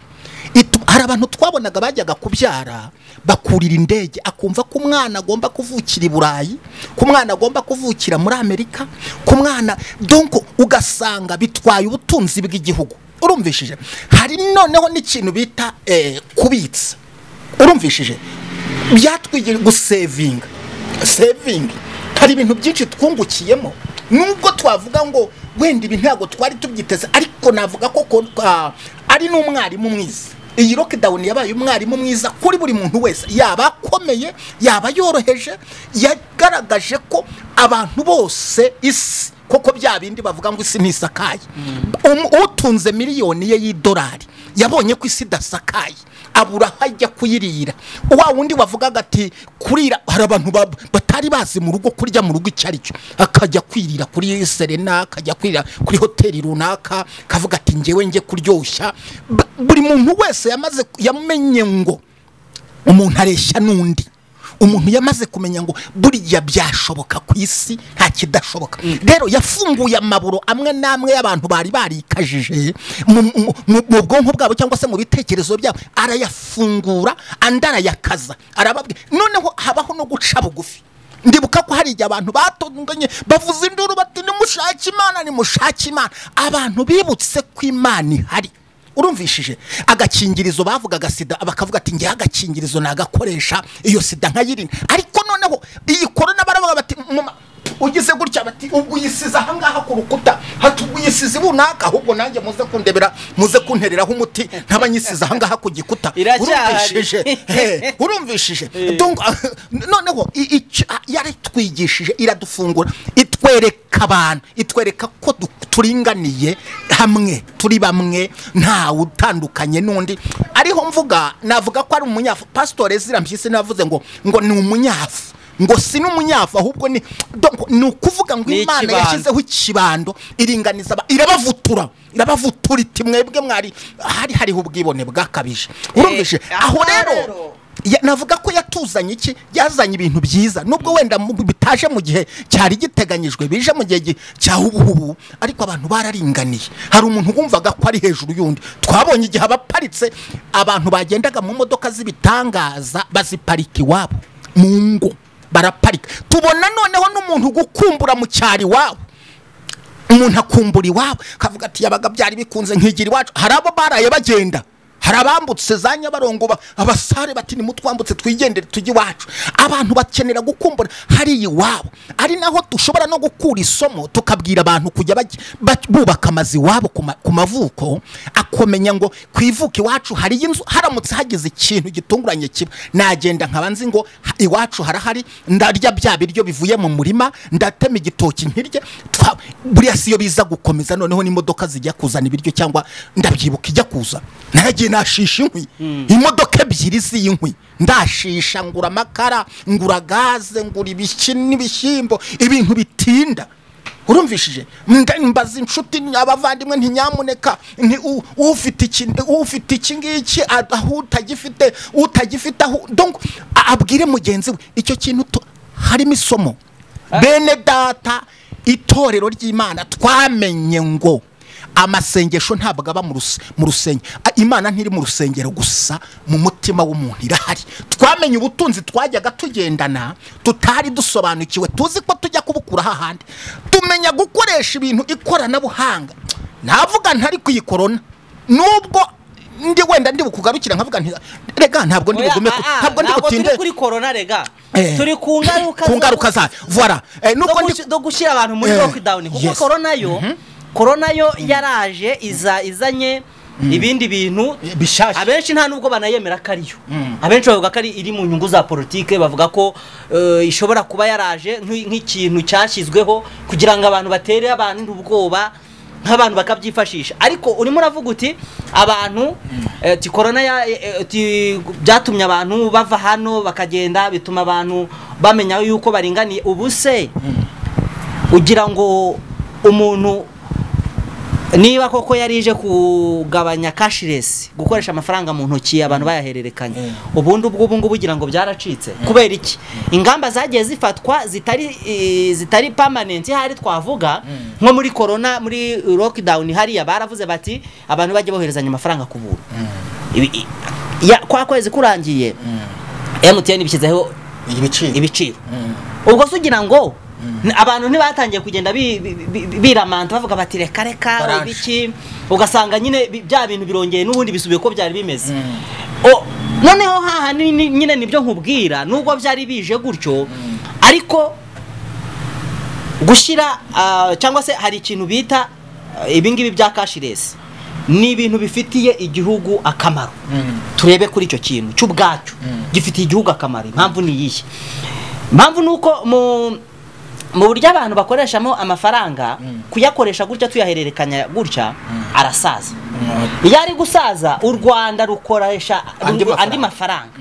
Hari abantu twabonaga bajyaga kubyara bakurira indege, akumva ko umwana agomba kuvukira i Burayi, ko umwana agomba kuvukira muri Amerika, ko umwana donc ugasanga bitwaye ubutunzi bw'igihugu. Urumvishije? Hari noneho n'ikintu bita kubitsa. Urumvishije? Byatwigira gusevinga. Saving. Hari ibintu byinshi twungukiyemo. Nubwo twavuga ngo wenda ibi ntabwo twari tubyiteze, ariko navuga ko ari n'umwarimu mwiza. Iyi lockdown yabaye umwarimu mwiza kuri buri muntu wese, yaba akomeye yaba yoroheje. Yagaragaje ko abantu bose isi koko bya bindi bavuga ngo isi ntisakaye, utunze miliyoni ye y'idolari yabonye ko isi idasakaye, abura hajya kuyirira. Wa wundi wavugaga ati kurira, hari abantu batari bazi mu rugo kurya mu rugo icyo aricyo, akajya kwirira kuri Serena, akajya kwirira kuri hoteli runaka, kavuga ati ngewe nge kuryoshya. Buri muntu wese yamaze yamenye ngo umuntu areshya n'undi. Umuntu yamaze kumenya ngo burya byashoboka ku isi nta kidashoboka. Rero yafunguye amaburo amwe namwe y'abantu bari barikajije mu bwonko bwabo cyangwa se mu bitekerezo byabo, arayafungura andi arayakaza, arababwira. Noneho habaho no guca bugufi. Ndibuka ko hari igihe abantu batunganye bavuza induru bati nimushake Imana, nimushake Imana. Abantu bibutse ko Imana ihari. Urumvishije agakingirizo bavugaga sida, bakavuga ati ngiye agakingirizo nagakoresha iyo sida nkayirinda. Ariko noneho iyi corona baravuga bati ugize gutya, bati ubwo uyisize aha ngaha ku rukuta, hatuguyisize bunaka, ahubwo nanjye muze kundebera, muze kuntereraho umuti ntabanyisize aha ngaha ku gikuta. Urumvishije? Urumvishije? Donc noneho yaritwigishije, iradufungura, itwereka abantu, itwereka ko turinganiye hamwe, turi bamwe, nta utandukanye n'undi. Ariho mvuga, navuga ko ari umunyafu. Pastor Ezra Mpyisi navuze ngo ni umunyafu, ngo si n'umunyafu ahubwo ni donc ni ukuvuga ngo Imana yashyizeho ikibando iringaniza, irabavutura, irabavutura iti mwebwe mwari hariho ubwibone bwakabije. Urumvise? Aho rero navuga ko yatuzanye iki, yazanye ibintu byiza, nubwo wenda bitaje mu gihe cyari giteganyijwe, bije mu gihe cya ubu, ariko abantu bararinganiye. Hari umuntu wumvaga ko ari hejuru y'undi. Twabonye igihe abaparitse abantu bagendaga mu modoka z'ibitangaza baziparika iwabo mu ngo, baraparika. Tubona noneho n'umuntu gukumbura mu cyari wabo, umuntu akumbura iwabo kavuga ati yabaga byari bikunze nkigira iwacu. Hari abo baraye bagenda, hari abambutse za Nyabarongo, abasare bati nimutwambutse twigendere tujye iwacu. Abantu bakenera gukumbura hari iwabo. Ari naho dushobora no gukura isomo, tukabwira abantu kujya bubaka amazu iwabo ku mavuko, akomenya ngo kwivuka iwacu hari inzu, haramutse hagize ikintu gitunguranye kiba, nagenda nkaba nzi ngo iwacu harahari, ndarya bya biryo bivuye mu murima, ndatema igitoki nkirye. Buriya siyo biza gukomeza noneho n'imodoka zijya kuzana ibiryo, cyangwa ndabyibuka ijya kuza naragiye nashisha inkwi, imodoka ebyiri z'inkwi ndashisha, ngura amakara, ngura gaze, ngura ibiki n'ibishyimbo, ibintu bitinda. Urumvishije? Mbaza inshuti abavandimwe nti nyamuneka, ufite iki, ufite iki ngiki, aho utagifite, utagifite aho, donc abwire mugenzi we icyo kintu. Harimo isomo. Bene data, itorero ry'Imana twamenye ngo amasengesho ntabwo aba mu rusengero. Imana ntiri mu rusengero gusa, mu mutima w'umuntu irahari. Twamenye ubutunzi twajyaga tugendana tutari dusobanukiwe, tuzi ko tujya kubukura hahandi. Tumenya gukoresha ibintu ikoranabuhanga. Navuga ntari kuyikorona, nubwo ndi wenda ndi bukugarukira nkavuga nti rega ntabwo ndi bugume, ntabwo ndi butinde turi kuri corona, rega turi ku ngaruka, ku ngaruka za voilà, nuko ndi gushyira abantu muri lockdown, kuko corona yo corona yo yaraje iza izanye ibindi bintu bishasha. Abenshi nta nubwo banayemera ko ariyo. Abenshi bavuga ko ari iri mu nyungu za politike, bavuga ko ishobora kuba yaraje nk'ikintu cyashyizweho kugira ngo abantu batere abantu ubwoba, nk'abantu bakabyifashisha. Ariko urimo uravuga uti abantu ti corona byatumye abantu bava hano bakagenda, bituma abantu bamenya yuko baringaniye. Ubu se ugira ngo umuntu niba koko yarije kugabanya cashless, gukoresha amafaranga mu ntoki abantu bayahererekanya, ubundi ubwo ubu ngubu ugira ngo byaracitse? Kubera iki ingamba zagiye zifatwa zitari permanent? Hari twavuga nko muri corona, muri lockdown hariya baravuze bati abantu bajye boherezanya amafaranga ku buntu. Kwa kwezi kurangiye MTN bishyizeho ibiciro. Ubwo se ugira ngo abantu ntibatangiye kugenda biramanta bavuga bati reka reka ibiki, ugasanga nyine bya bintu birongeye n'ubundi bisubiye ko byari bimeze. Noneho haha nyine nibyo nkubwira, nubwo byari bije gutyo, ariko gushyira cyangwa se hari ikintu bita ibingibi bya cashless, ni ibintu bifitiye igihugu akamaro. Turebe kuri icyo kintu cy'ubwacyo gifitiye igihugu akamaro. Impamvu ni iyihe? Impamvu nuko Mu buryo abantu bakoreshamo amafaranga, kuyakoresha gutya tuyahererekanya gutya, arasaza. Iyo ari gusaza u Rwanda rukoresha andi mafaranga,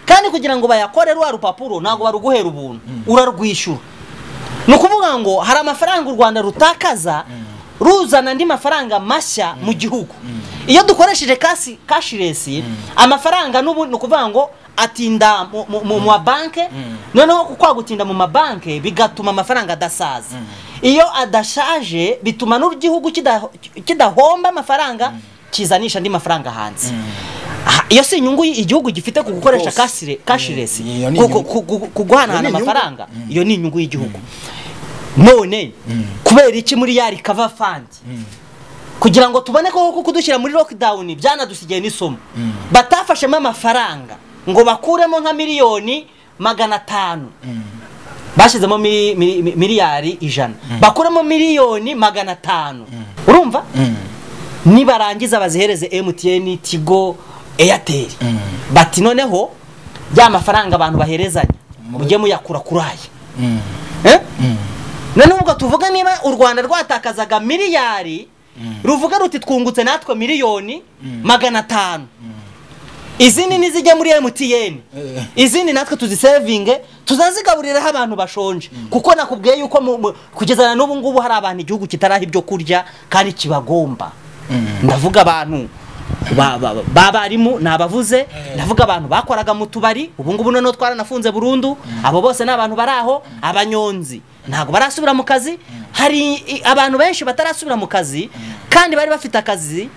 kandi kugira ngo bayakore rwa rupapuro ntabwo baruguhera ubuntu, urarwishyura. Ni ukuvuga ngo hari amafaranga u Rwanda rutakaza ruzana andi mafaranga mashya mu gihugu. Iyo dukoresheje cashless, amafaranga n'ubu ni ukuvuga ngo atinda mu mabanke, noneho kwa gutinda mu mabanke bigatuma amafaranga adasaza. Iyo adashaje bituma n'igihugu kidahomba amafaranga, kizanisha andi mafaranga hanze. Iyo si inyungu igihugu gifite ku gukoresha cashless, ku guhanahana amafaranga, iyo ni inyungu y'igihugu. None kubera iki muri ya recover fund, kugira ngo tubone ko kudushyira muri lockdown byanadusigiye n'isomo, batafashemo amafaranga ngo bakuremo nka 500,000,000, bashyizemo 100,000,000,000, bakuremo 500,000,000. Urumva nibarangiza bazihereze MTN, Tigo, Airtel, bati noneho ya mafaranga abantu baherezanya mujye muyakura kuri aya. None ubwo tuvuga niba u Rwanda rwatakazaga miliyari, ruvuga ruti twungutse natwe 500,000,000, izindi nizijya muri MTN, izindi natwe tuzisevinge, tuzazigaburiraho abantu bashonje. Kuko nakubwiye yuko kugeza n'ubu ngubu hari abantu igihugu kitaraha ibyo kurya kandi kibagomba. Ndavuga abantu babarimu nabavuze, ndavuga abantu bakoraga mu tubari, ubu ngubu noneho twaranafunze burundu, abo bose n'abantu baraho, abanyonzi ntabwo barasubira mu kazi. Hari abantu benshi batarasubira mu kazi kandi bari bafite akazi.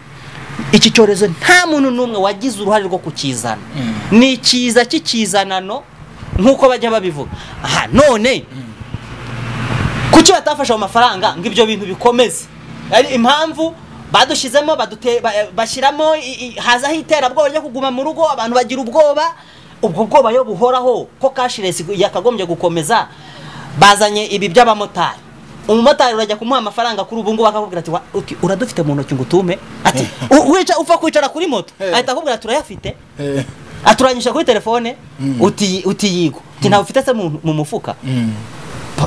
Iki cyorezo nta muntu n'umwe wagize uruhare rwo kukizana, ni ikiza cy'ikizanano nk'uko bajya babivuga. Aha none kuki batafashe amafaranga ngo ibyo bintu bikomeze? Ari impamvu badushizemo, bashyiramo hazaho iterabwoba ryo kuguma mu rugo, abantu bagira ubwoba, ubwo bwoba yo buhoraho ko cashless yakagombye gukomeza. Bazanye ibi by'abamotari, umumotari urajya kumuha amafaranga kuri ubu ngubu akakubwira ati uradufite mu ntoki ngo utume, ati wica upfa kwicara kuri moto, ahita akubwira turayafite, aturanyisha kuri telefone, uti yigo, uti ntawe ufite se mu mufuka,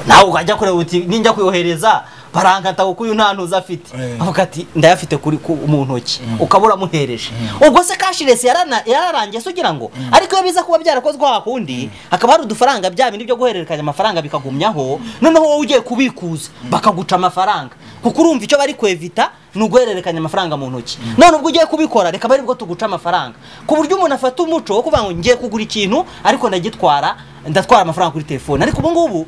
nawe ukajya kureba uti ninjya kuyohereza barankata kuko uyu nta ntuza afite, avuga ati ndayafite kuri mu ntoki, ukabura muhereje. Ubwo se cashless yararangiye se ugira ngo? Ariko iyo biza kuba byarakozwe hakundi, hakaba hari udufaranga bya bindi byo guhererekanya amafaranga bikagumyaho, noneho wowe ugiye kubikuza bakaguca amafaranga, kuko urumva icyo bari kwevita ni uguhererekanya amafaranga mu ntoki. None ubwo ugiye kubikora reka bari bwo tuguca amafaranga, ku buryo umuntu afata umuco wo kuvuga ngo ngiye kugura ikintu ariko ndagitwara, ndatwara amafaranga kuri telefone. Ariko ubu ngubu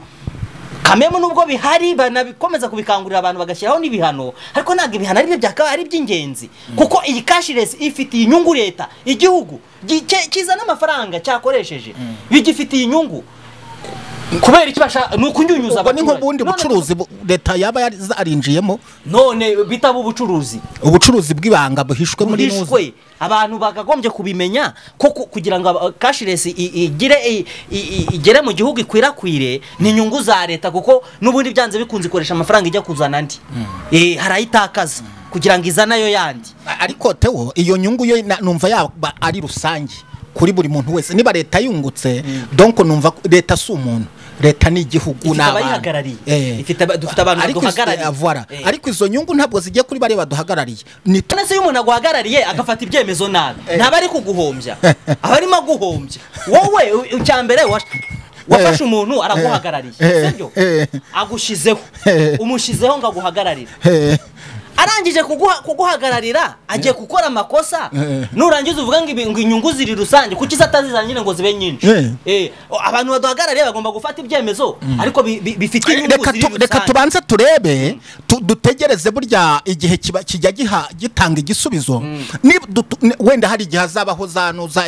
kamemo nubwo bihari banabikomeza kubikangurira abantu bagashyiraho n'ibihano, ariko ntabwo ibihano ari byo byakaba ari by'ingenzi, kuko iyi cashless ifitiye inyungu leta, igihugu kizana amafaranga cyakoresheje bigifitiye inyungu. Kubera iki basha ni ukunyunyuza abaturage? Ni nk'ubundi bucuruzi leta yaba yarinjiyemo, none bitaba ubucuruzi, ubucuruzi bw'ibanga buhishwe muri nuzi, abantu bakagombye kubimenya ko kugira ngo cashless igire igere mu gihugu ikwirakwire ni inyungu za leta, kuko n'ubundi byanze bikunze ikoresha amafaranga ijya kuzana andi, harayitakaza kugira ngo izanayo yandi. Ariko Theo, iyo nyungu yo numva yaba ari rusange kuri buri muntu wese. Niba leta yungutse, donc numva leta si umuntu, leta ni igihugu n'abantu ifite, dufite abantu baduhagarariye. Ariko izo nyungu ntabwo zigiye kuri bari baduhagarariye. Ni none se iyo umuntu aguhagarariye agafata ibyemezo nabi, ntaba ari kuguhombya, aba arimo aguhombya wowe. Icyambere wafashe umuntu araguhagarariye, sibyo? Agushizeho, umushizeho ngo aguhagararire, arangije kuguhagararira agiye gukora amakosa, nurangiza uvuga ngo inyungu ziri rusange, kuki zatazizana nyine ngo zibe nyinshi? Abantu baduhagarariye bagomba gufata ibyemezo ariko bifite inyungu ziri rusange. Reka tubanze turebe, dutegereze burya igihe kijya gitanga igisubizo. Wenda hari igihe hazabaho zanuza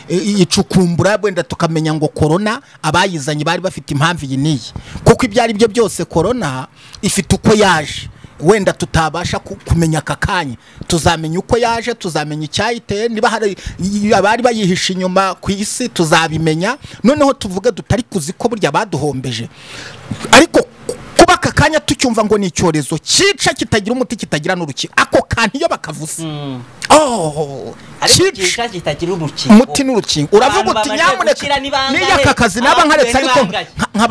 icukumbura, wenda tukamenya ngo corona abayizanye bari bafite impamvu iyi n'iyi, kuko ibyo ari byo byose corona ifite uko yaje, wenda tutabasha kumenya aka kanya. Tuzamenya uko yaje, tuzamenya icyayiteye, niba hari abari bayihisha inyuma ku isi tuzabimenya, noneho tuvuge tutari kuzi ko burya baduhombeje. Ariko kuba aka Kanya tucyumva ngo ni icyorezo cyica kitagira umuti kitagira n'urukingo, ako kantu iyo bakavuze oh, cyica kitagira urukingo, umuti n'urukingo, uravuga uti nyamuneka niyo aka kazi naba nkaretse, ariko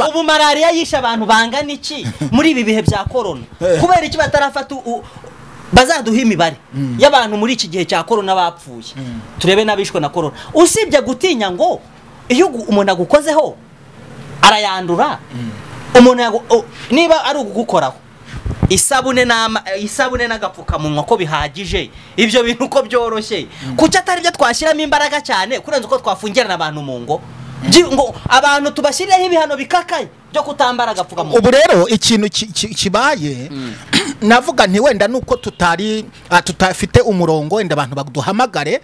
ubu malaria yishe abantu bangana iki muri ibi bihe bya corona? Kubera iki batarafata bazaduha imibare y'abantu muri iki gihe cya corona bapfuye, turebe n'abishwe na corona? Usibye gutinya ngo iyo umuntu agukozeho arayandura, umuntu niba ari ugukoraho isabune isabune n'agapfukamunwa ko bihagije, ibyo bintu uko byoroshye, kuki atari byo twashyiramo imbaraga cyane kurenza uko twafungirana abantu mu ngo, ngo abantu tubashyireho ibihano bikakaye byo kutambara agapfukamunwa? Ubu rero ikintu kibaye navuga nti wenda nuko tutari tutafite umurongo, wenda abantu baduhamagare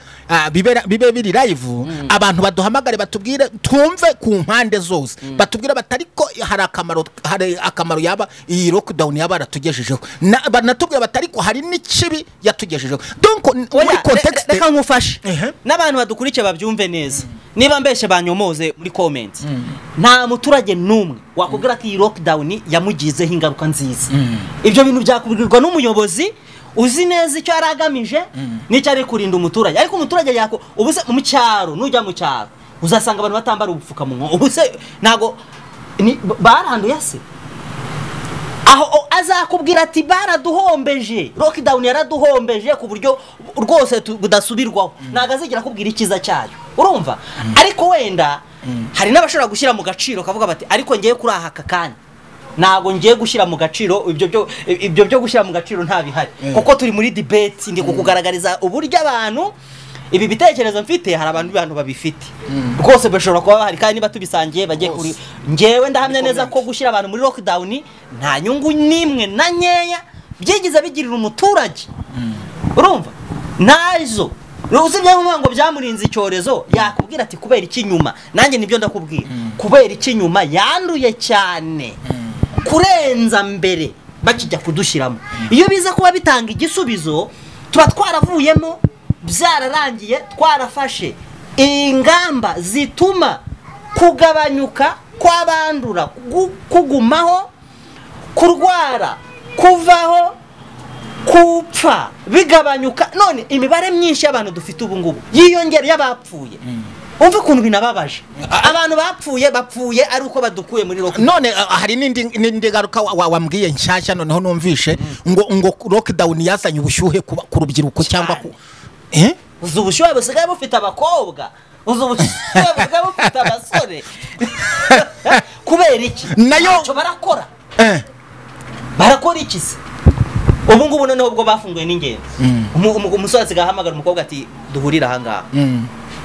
bibe biri live, abantu baduhamagare batubwire twumve ku mpande zose, batubwire batariko hari akamaro yaba iyi lockdown yaba yaratugejejeho, banatubwira batariko hari n'ikibi yatugejejeho. Donc muri context reka nkufashe n'abantu badukurikiye babyumve neza, niba mbeshe banyomoze muri comment, nta muturage n'umwe wakubwira ko iyi lockdown yamugizeho ingaruka nziza. Ibyo bintu byakubwirwa n'umuyobozi uzi neza icyo yaragamije n'icyo ari kurinda umuturage. Ariko umuturage yako ubu se mu cyaro, nujya mu cyaro uzasanga abantu batambara ubupfukamunwa, ubu se ntago baranduye se? Aho azakubwira ati baraduhombeje, lockdown yaraduhombeje ku buryo rwose budasubirwaho, ntago azigera akubwira ikiza cyayo, urumva? Ariko wenda hari n'abashobora gushyira mu gaciro kavuga bati ariko ngiye kuri aha kanya ntago ngiye gushyira mu gaciro, ibyo byo gushyira mu gaciro nta bihari, kuko turi muri debate, ndi kukugaragariza uburyo abantu ibi bitekerezo mfite, hari abantu babifite rwose bashobora kuba bahari, kandi niba tubisangiye bagiye kuri ngewe ndahamya neza ko gushyira abantu muri lockdown nta nyungu nimwe na nkeya byigize bigirira umuturage, urumva? Nazo usibye ngo byamurinze icyorezo, yakubwira ati kubera iki nyuma, nanjye nibyo ndakubwira, kubera iki nyuma yanduye cyane kurenza mbere bakijya kudushyiramo. Iyo biza kuba bitanga igisubizo tuba twaravuyemo byararangiye, twarafashe ingamba zituma kugabanyuka kw'abandura, kugumaho, kurwara, kuvaho, kupfa bigabanyuka. None imibare myinshi y'abantu dufite ubu ngubu yiyongera y'abapfuye, umva ukuntu binababaje, abantu bapfuye bapfuye ari uko badukuye muri lockdown. None hari n'indi ngaruka wambwiye nshyashya noneho numvishe ngo lockdown yazanye ubushyuhe ku rubyiruko cyangwa ku uzi ubushyuhe busigaye bufite abakobwa, uzi ubushyuhe busigaye bufite abasore, kubera iki? Nayo barakora barakora iki se? Ubu ngubu noneho ubwo bafunguye n'ingendo, umusore asigaye ahamagara umukobwa ati duhurire aha ngaha,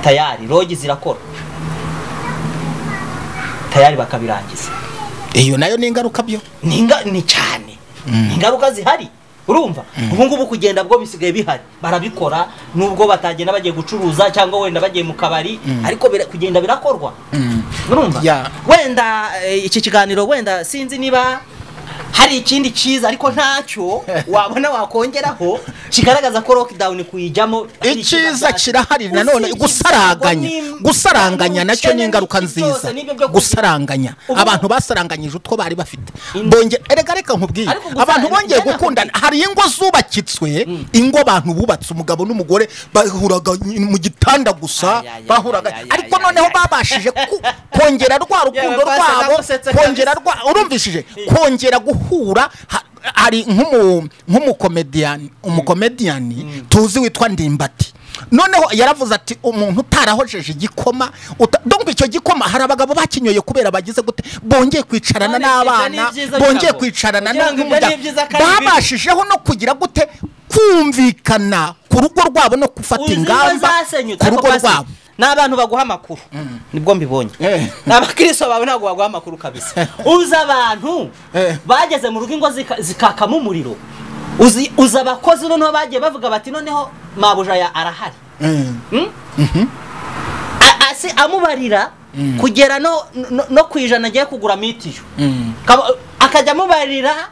tayari rogi zirakora, tayari bakabirangiza. Iyo nayo ni ingaruka byo, ni cyane ingaruka zihari, urumva? Ubu ngubu kugenda bwo bisigaye bihari, barabikora nubwo batagenda bagiye gucuruza cyangwa wenda bagiye mu kabari, ariko kugenda birakorwa, urumva? Wenda iki kiganiro wenda sinzi niba hari ikindi cyiza, ariko ntacyo wabona wakongeraho kigaragaza ko lockdown kuyijyamo icyiza kirahari. Nanone gusaranganya nacyo ni ingaruka nziza, gusaranganya abantu basaranganyije utwo bari bafite bonge. Erega reka nkubwiye, abantu bongeye gukundana, hari ingo zubakitswe, ingo abantu bubatse umugabo n'umugore bahuraga mu gitanda gusa, bahuraga, ariko noneho babashije kongera rwa rukundo rwabo, kongera rwa urumvishije, kongera guhura. Hari nk'umukomediyani tuzi witwa Ndimbati, noneho yaravuze ati umuntu utarahojeje igikoma, donc icyo gikoma hari abagabo bakinyoye kubera bagize gute, bongeye kwicarana n'abana, bongeye kwicarana n'umuryango, babashijeho no kugira gute kumvikana ku rugo rwabo no gufata ingamba ku rugo rwabo. N'abantu baguha amakuru nibwo mbibonye, n'abakristo bawe ntabwo baguha amakuru kabisa. Uza abantu bageze mu rugo ingo zikakamo umuriro, uza abakozi noneho bagiye bavuga bati noneho mabuja ya arahari, amubarira kugera no ku ijana agiye kugura mitiyo, akajya amubarira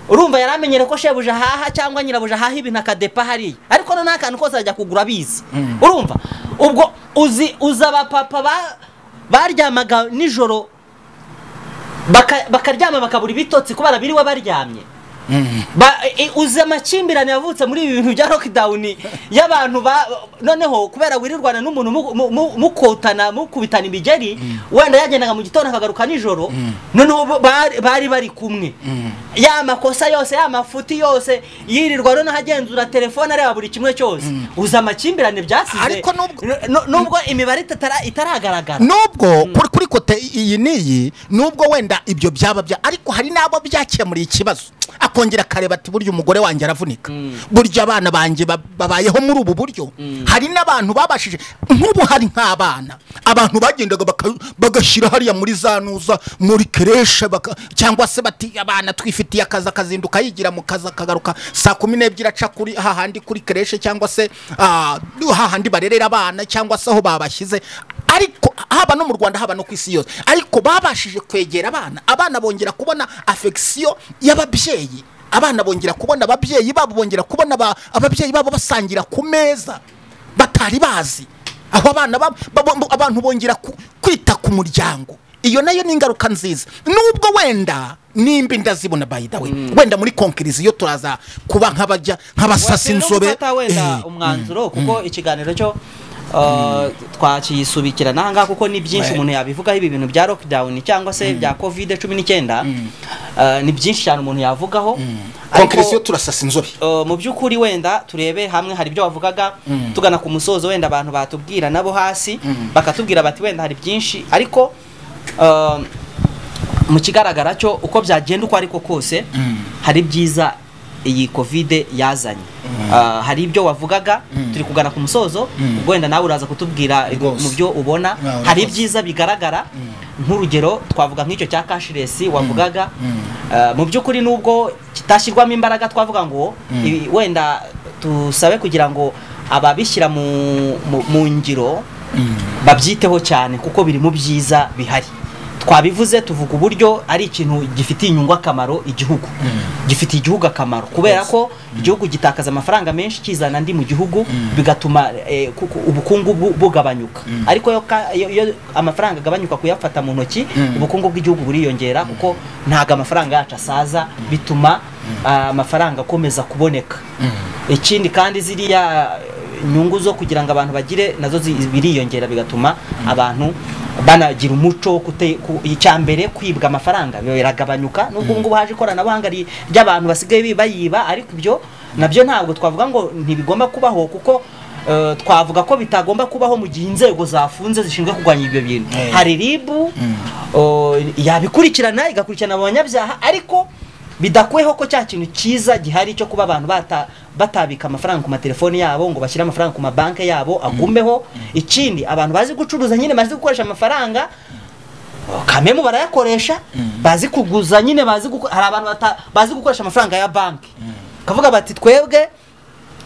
urumva yaramenyere ko shebuja haha cyangwa nyirabuja haha ibintu akadepa hariya, ariko none akantu kose ajya kugura abizi, urumva? Ubwo uzi uza abapapa baryamaga nijoro Bakaryama bakabura ibitotsi kubera biriwe baryamye. Uzi amakimbirane yavutse muri ibi bintu bya lockdown y'abantu noneho kubera wirirwana n'umuntu mukotana mukubitana imigeri, wenda yagendaga mu gitondo akagaruka nijoro, noneho bari kumwe, ya makosa yose ya mafuti yose yirirwa noneho agenzura telefone areba buri kimwe cyose. Uzi amakimbirane byasize, ariko nubwo imibare itaragaragara, nubwo kuri kote iyi niyi, nubwo wenda ibyo byaba bya, ariko hari nabo byakemuriye ikibazo, akongera akareba ati burya umugore wanjye aravunika, burya abana banjye babayeho muri ubu buryo. Hari n'abantu babashije, nk'ubu hari nk'abana abantu bagendaga bagashyira hariya muri za nuza muri creche, cyangwa se bati abana twifitiye akazi, akazinduka yigira mu kazi akagaruka saa 12 aca kuri hahandi kuri creche, cyangwa se hahandi barerera abana, cyangwa se aho babashyize. Ariko haba no mu Rwanda haba no ku isi yose, ariko babashije kwegera abana, abana bongera kubona affection y'ababyeyi, abana bongera kubona ababyeyi babo, bongera kubona ababyeyi babo basangira ku meza batari bazi, aho abana abantu bongera kwita ku muryango. Iyo nayo ni ingaruka nziza, nubwo wenda nimba ndazibona by the way, wenda muri conclusion turaza kuba nk'abajya nk'abasasa inzobe wenda umwanzuro, kuko ikiganiro cyo twakisubikira nahanga, kuko ni byinshi umuntu yabivugaho. Ibi bintu bya lockdown cyangwa se bya COVID-19 ni byinshi cyane umuntu yavugaho. Conclusion turasasa inzobe mu by'ukuri. Wenda turebe hamwe, hari ibyo wavugaga tugana ku musozo, wenda abantu batubwira nabo hasi bakatubwira bati wenda hari byinshi, ariko mu kigaragara cyo uko byagenda uko ariko kose hari byiza iyi COVID yazanye. Hari ibyo wavugaga turi kugana ku musozo, ubwo wenda nawe uraza kutubwira mu byo ubona. Hari ibyiza bigaragara, nk'urugero twavuga nk'icyo cya cashless wavugaga. Mu by'ukuri nubwo kitashyirwamo imbaraga, twavuga ngo wenda tusabe kugira ngo ababishyira mu ngiro babyiteho cyane, kuko biri mu byiza bihari. Twabivuze tuvuga uburyo ari ikintu gifitiye inyungu akamaro igihugu, gifitiye igihugu akamaro kubera ko igihugu gitakaza amafaranga menshi kizana andi mu gihugu, bigatuma ubukungu bugabanyuka. Ariko iyo amafaranga agabanyuka kuyafata mu ntoki, ubukungu bw'igihugu buriyongera, kuko ntago amafaranga yacu asaza, bituma amafaranga akomeza kuboneka. Ikindi kandi ziriya inyungu zo kugira ngo abantu bagire nazo biriyongera, bigatuma abantu banagira umuco wo icyambere kwibwa amafaranga biragabanyuka. Nubwo ngubu haje ikoranabuhanga ry'abantu basigaye bayiba, ariko ibyo nabyo ntabwo twavuga ngo ntibigomba kubaho, kuko twavuga ko bitagomba kubaho mu gihe inzego zafunze zishinzwe kurwanya ibyo bintu. Hari RIB yabikurikirana igakurikirana abanyabyaha, ariko bidakweho ko cya kintu cyiza gihari cyo kuba abantu batabika amafaranga ku matelefoni yabo, ngo bashyire amafaranga ku mabanki yabo agumeho. Ikindi abantu bazi gucuruza nyine, bazi gukoresha amafaranga kamemu barayakoresha, bazi kuguza nyine, bazi hari abantu bazi gukoresha amafaranga ya banki, kavuga bati twebwe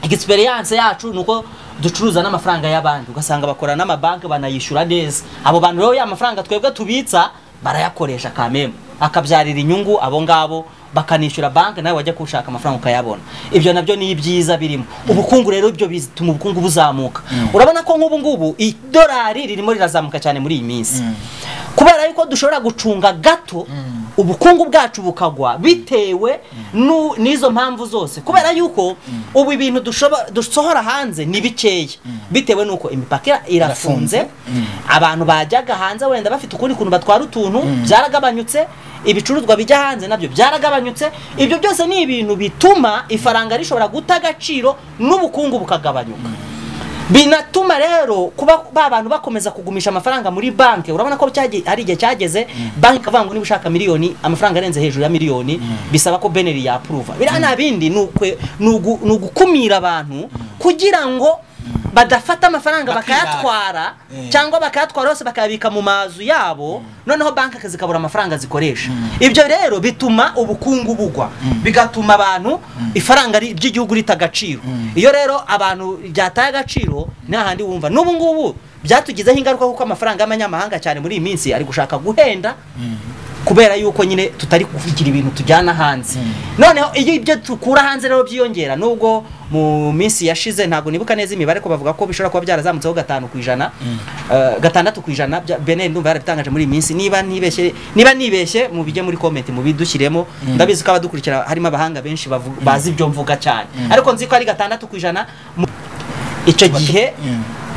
experience yacu nuko ducuruza n'amafaranga y'abandi, ugasanga bakora n'amabanki banayishyura neza. Abo bantu rero ya mafaranga twebwe tubitsa barayakoresha kamemu, akabyarira inyungu abo ngabo, bakanishyura banki, nawe wajya kushaka amafaranga ukayabona. Ibyo nabyo ni ibyiza birimo. Ubukungu rero ibyo bituma ubukungu buzamuka. Urabona ko nk'ubu ngubu idolari ririmo rirazamuka cyane muri iyi minsi, kubera yuko dushobora gucunga gato ubukungu bwacu bukagwa bitewe n'izo mpamvu zose, kubera yuko ubu ibintu dusohora hanze ni bikeya, bitewe nuko imipaka irafunze, abantu bajyaga hanze wenda bafite ukundi kuntu batwara utuntu byaragabanyutse, ibicuruzwa bijya hanze nabyo byaragabanyutse. Ibyo byose ni ibintu bituma ifaranga rishobora guta agaciro n'ubukungu bukagabanyuka. Binatuma rero kuba abantu bakomeza kugumisha amafaranga muri banki. Urabona ko hari igihe cyageze banki ikavuga ngo niba ushaka miliyoni, amafaranga arenze hejuru ya miliyoni bisaba ko BNR yaprova. Biriya nta bindi, ni ugukumira abantu kugira ngo badafata amafaranga bakayatwara, cyangwa bakayatwara yose bakayabika mu mazu yabo, noneho banki zikabura amafaranga zikoresha. Ibyo rero bituma ubukungu bugwa, bigatuma abantu ifaranga ry'igihugu rita agaciro. Iyo rero abantu ryataye agaciro nta handi wumva. N'ubu ngubu byatugizeho ingaruka, kuko amafaranga y'amanyamahanga cyane muri iyi minsi ari gushaka guhenda. Kubera yuko nyine tutari kugira ibintu tujyana hanze. Noneho iyo ibyo tukura hanze rero byiyongera, nubwo mu minsi yashize ntabwo nibuka neza imibare ko bavuga ko bishobora kuba byarazamutseho 5%, 6% Bene ndumva yarabitangaje muri iyi minsi, niba nibeshye mubijye muri comment mubidushyiremo. Ndabizi ko abadukurikira harimo abahanga benshi bazi ibyo mvuga cyane, ariko nzi ko ari 6%.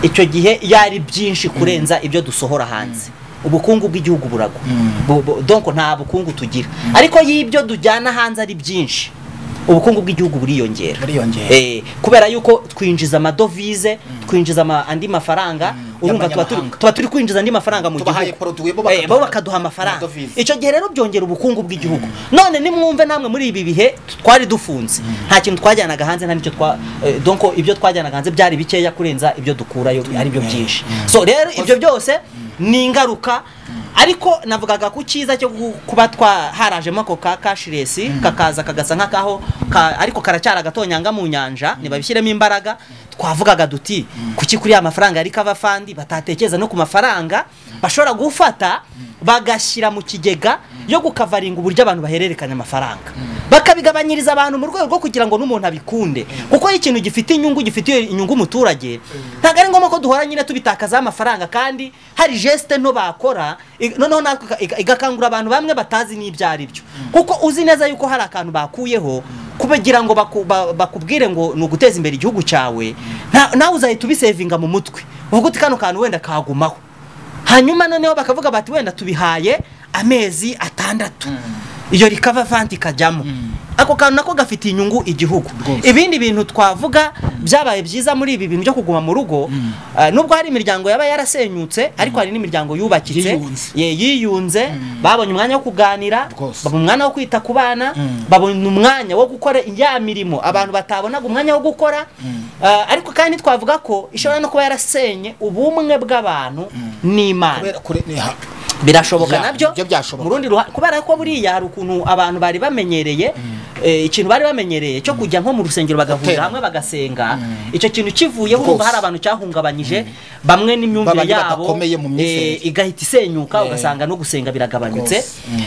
Icyo gihe yari byinshi kurenza ibyo dusohora hanze. Ubukungu bw'igihugu buragwa, donc nta bukungu tugira. Ariko y'ibyo dujyana hanze ari byinshi, ubukungu bw'igihugu buriyongera. Kubera yuko twinjiza amadovize, twinjiza andi mafaranga, urumva tuba turi kwinjiza andi mafaranga mu gihugu, bo bakaduha amafaranga. Icyo gihe rero byongera ubukungu bw'igihugu. None nimwumve namwe muri ibi bihe twari dufunze, nta kintu twajyanaga hanze, nta nicyo donc ibyo twajyanaga hanze byari bikeya kurenza ibyo dukurayo ari byo byinshi. So rero ibyo byose ni ingaruka. Ariko navugaga ku cyiza cyo kuba twaharajemo ako ka cashless, kakaza kagasa nk'akaho ariko karacyara gatonyanga mu nyanja, nibabishyiremo imbaraga. Twavugaga duti kuki kuri ya mafaranga ari cover fund batatekereza no ku mafaranga bashobora gufata bagashyira mu kigega yo gukavaringa uburyo abantu bahererekanya amafaranga, bakabigabanyiriza abantu mu rwego rwo kugira ngo n'umuntu abikunde. Kuko ikintu gifite inyungu, gifitiye inyungu umuturage, ntabwo ari ngombwa ko duhora nyine tubitakaza amafaranga kandi hari geste nto bakora, noneho natwe igakangura abantu bamwe batazi n'ibyo ari byo. Kuko uzi neza yuko hari akantu bakuyeho kubagira ngo bakubwire ngo ni uguteza imbere igihugu cyawe, nawe uzahita ubisevinga mu mutwe uvuga uti kano kantu wenda kagumaho. Hanyuma noneho bakavuga bati wenda tubihaye amezi 6, iyo recover fund ikajyamo. Ako kantu nako gafite inyungu igihugu. Ibindi bintu twavuga byabaye byiza muri ibi bintu byo kuguma mu rugo, nubwo hari imiryango yaba yarasenyutse, ariko hari n'imiryango yubakitse, yiyunze, babonye umwanya wo kuganira, babonye umwanya wo kwita ku bana, babonye umwanya wo gukora ya mirimo abantu batabonaga umwanya wo gukora. Ariko kandi twavuga ko ishobora no kuba yarasenye ubumwe bw'abantu n'Imana. Birashoboka nabyo mu rundi ruhande, kubera ko buriya hari ukuntu abantu bari bamenyereye ikintu bari bamenyereye cyo kujya nko mu rusengero bagahurira hamwe bagasenga. Icyo kintu kivuyeho urumva hari abantu cyahungabanyije bamwe n'imyumvire yabo igahita isenyuka, ugasanga no gusenga biragabanyutse.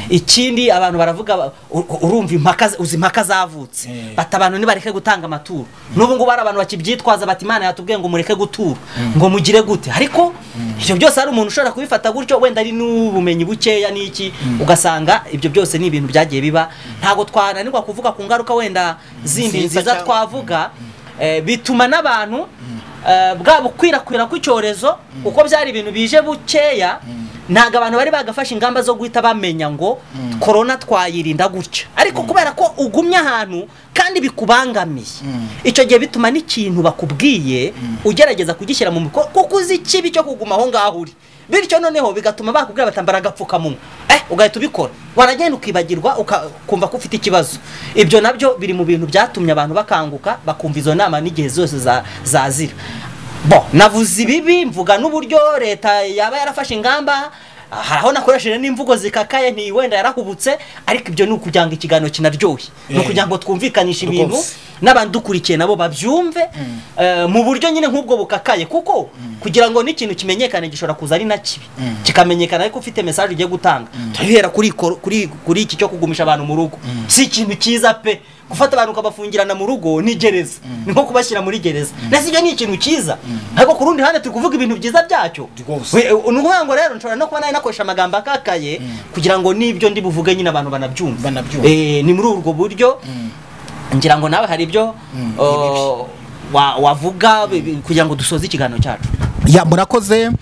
Ikindi abantu baravuga, urumva impaka, uzi impaka zavutse, bati abantu nibareke gutanga amaturo. N'ubu ngubu hari abantu bakibyitwaza bati Imana yatubwiye ngo mureke gutura, ngo mugire gute. Ariko ibyo byose hari umuntu ushobora kubifata gutyo, wenda ari n'ubumenyi bukeya n'iki, ugasanga ibyo byose ni ibintu byagiye biba. Ntago twananirwa kuvuga ku ngaruka wenda zindi nziza twavuga, bituma n'abantu bwa bukwirakwira kw'icyorezo, uko byari ibintu bije bukeya, ntago abantu bari bagafashe ingamba zo guhita bamenya ngo corona twayirinda gutya. Ariko kubera ko ugumye ahantu kandi bikubangamiye, icyo gihe bituma n'ikintu bakubwiye ugerageza kugishyira mu mutwe, kuko uzi ikibi cyo kuguma aho ngaho uri. Bityo noneho bigatuma bakubwira batambara agapfukamunwa, ugahita ubikora, waragenda ukibagirwa ukumva ko ufite ikibazo. Ibyo nabyo biri mu bintu byatumye abantu bakanguka bakumva izo nama n'igihe zose zazira. Bo navuze ibibi, mvuga n'uburyo leta yaba yarafashe ingamba, haraho nakoresheje n'imvugo zikakaye nti wenda yarahubutse, ariko ibyo ni ukugira ngo ikiganiro kinaryohe, ni ukugira ngo twumvikanishe ibintu n'abantu dukurikiye nabo babyumve mu buryo nyine nk'ubwo bukakaye. Kuko kugira ngo n'ikintu kimenyekane gishobora kuza ari na kibi, kikamenyekana ariko ufite message ugiye gutanga. Turihera kuri iki cyo kugumisha abantu mu rugo, si ikintu cyiza pe. Gufata abantu ukabafungirana mu rugo ni gereza, ni nko kubashyira muri gereza. Nasi ibyo ni ikintu cyiza, ariko ku rundi ruhande turi kuvuga ibintu byiza byacyo. Ni ukuvuga ngo rero nshobora no kuba nayo nakoresha amagambo akakaye kugira ngo n'ibyo ndi buvuge nyine abantu banabyumve. Ni muri urwo buryo ngira ngo nawe hari ibyo wavuga kugira ngo dusoze ikiganiro cyacu. Ya murakoze.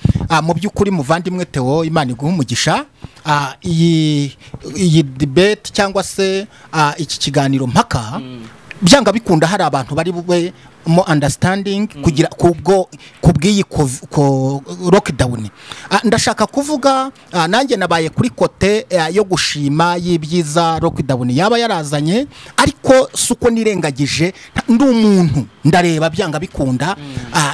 Mu by'ukuri muvandimwe Theo, Imana iguhe umugisha. Iyi debate cyangwa se iki kiganiro mpaka byanga bikunda hari abantu bari bube mo understanding kugira kubwo kubwiyi lockdown. Ndashaka kuvuga nanjye nabaye kuri kote yo gushima y'ibyiza lockdown yaba yarazanye, ariko suko nirengagije ndi umuntu ndareba byanga bikunda,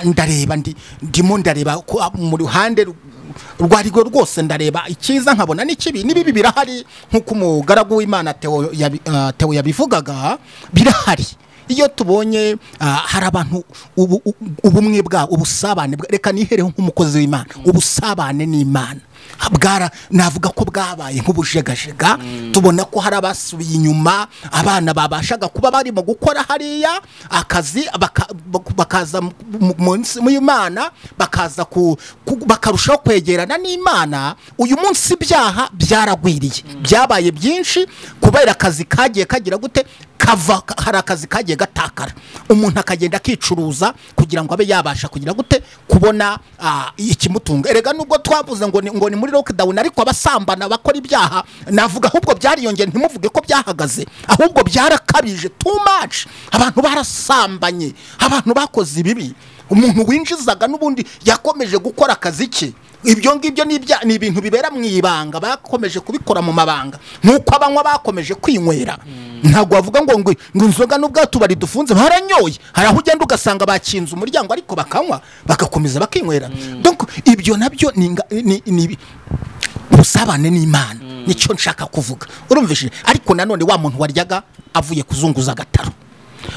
ndareba ndimo ndareba mu ruhande rwarigo rwose, ndareba icyiza nkabona n'ikibi n'ibibi birahari nkuko umugaragu w'Imana Theo yabivugaga birahari. Iyo tubonye hari abantu ubumwe bwa ubusabane, reka nihereho nk'umukozi w'Imana, ubusabane n'Imana. Bwara navuga ko bwabaye nk'ubujegajega. Tubona ko hari abasubiye inyuma, abana babashaga kuba barimo gukora hariya akazi bakaza munsi mu Imana, bakaza bakarushaho kwegerana n'Imana. Uyu munsi ibyaha byaragwiriye, byabaye byinshi kubera akazi kagiye kagira gute, kava hari akazi kagiye gatakara, umuntu akagenda akicuruza kugira ngo abe yabasha kugira gute kubona ikimutunga. Erega nubwo twavuze ngo ni muri lockdown, ariko abasambana bakora ibyaha navuga ahubwo byariyongera, ntimuvuge ko byahagaze, ahubwo byarakabije, too much. Abantu barasambanye, abantu bakoze ibibi. Umuntu winjizaga n'ubundi yakomeje gukora akazi ke. Ibyo ngibyo ni ibintu bibera mu ibanga, bakomeje kubikora mu mabanga, nkuko abanywa bakomeje kwinywera. Ntabwo bavuga ngo inzoga n'ubwo tubari dufunze baranyoye, hari aho ugenda ugasanga bakinze umuryango ariko bakanywa bagakomeza bakinywera. Donc ibyo nabyo ni ubusabane n'Imana, nicyo nshaka kuvuga, urumvishije. Ariko nanone wa muntu waryaga avuye kuzunguza agataro,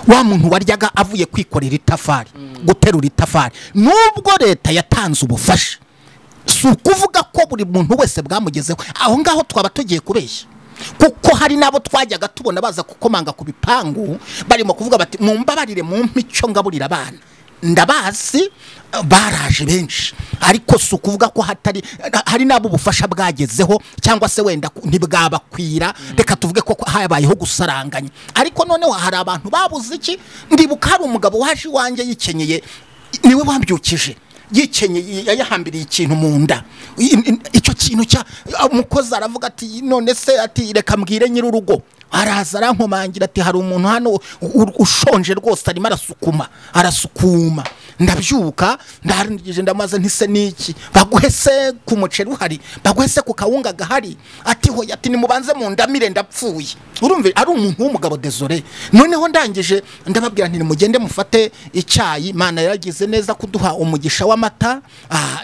wa muntu waryaga avuye kwikorera itafari, guterura itafari, nubwo leta yatanze ubufasha, si ukuvuga ko buri muntu wese bwamugezeho. Aho ngaho twaba tugiye kubeshya, kuko hari nabo twajyaga tubona baza kukomanga ku bipangu barimo kuvuga bati mumbabarire mumpe icyo ngaburira abana. Ndabazi baraje benshi, ariko si ukuvuga ko hatari hari nabo ubufasha bwagezeho, cyangwa se wenda ntibwabakwira, reka tuvuge ko habayeho gusaranganya. Ariko noneho hari abantu babuze iki. Ndibuka hari umugabo waje iwanjye yikenyeye, niwe wambyukije, yikenyeye yayahambiriye ikintu mu nda. Icyo kintu cya umukozi aravuga ati none se, ati reka mbwire nyir'urugo. Araza arankomangira ati hari umuntu hano ushonje rwose arimo arasukuma. Ndabyuka ndarangije ndamaze ntise niki, baguhe se ku muceri uhari, baguhe se ku kawunga gahari? Ati hoya, ati nimubanze mu ndamire ndapfuye. Urumve ari umuntu w'umugabo, désolé. Noneho ndangije ndababwira nti nimugende mufate icyayi, Imana yaragize neza kuduha umugisha w'amata,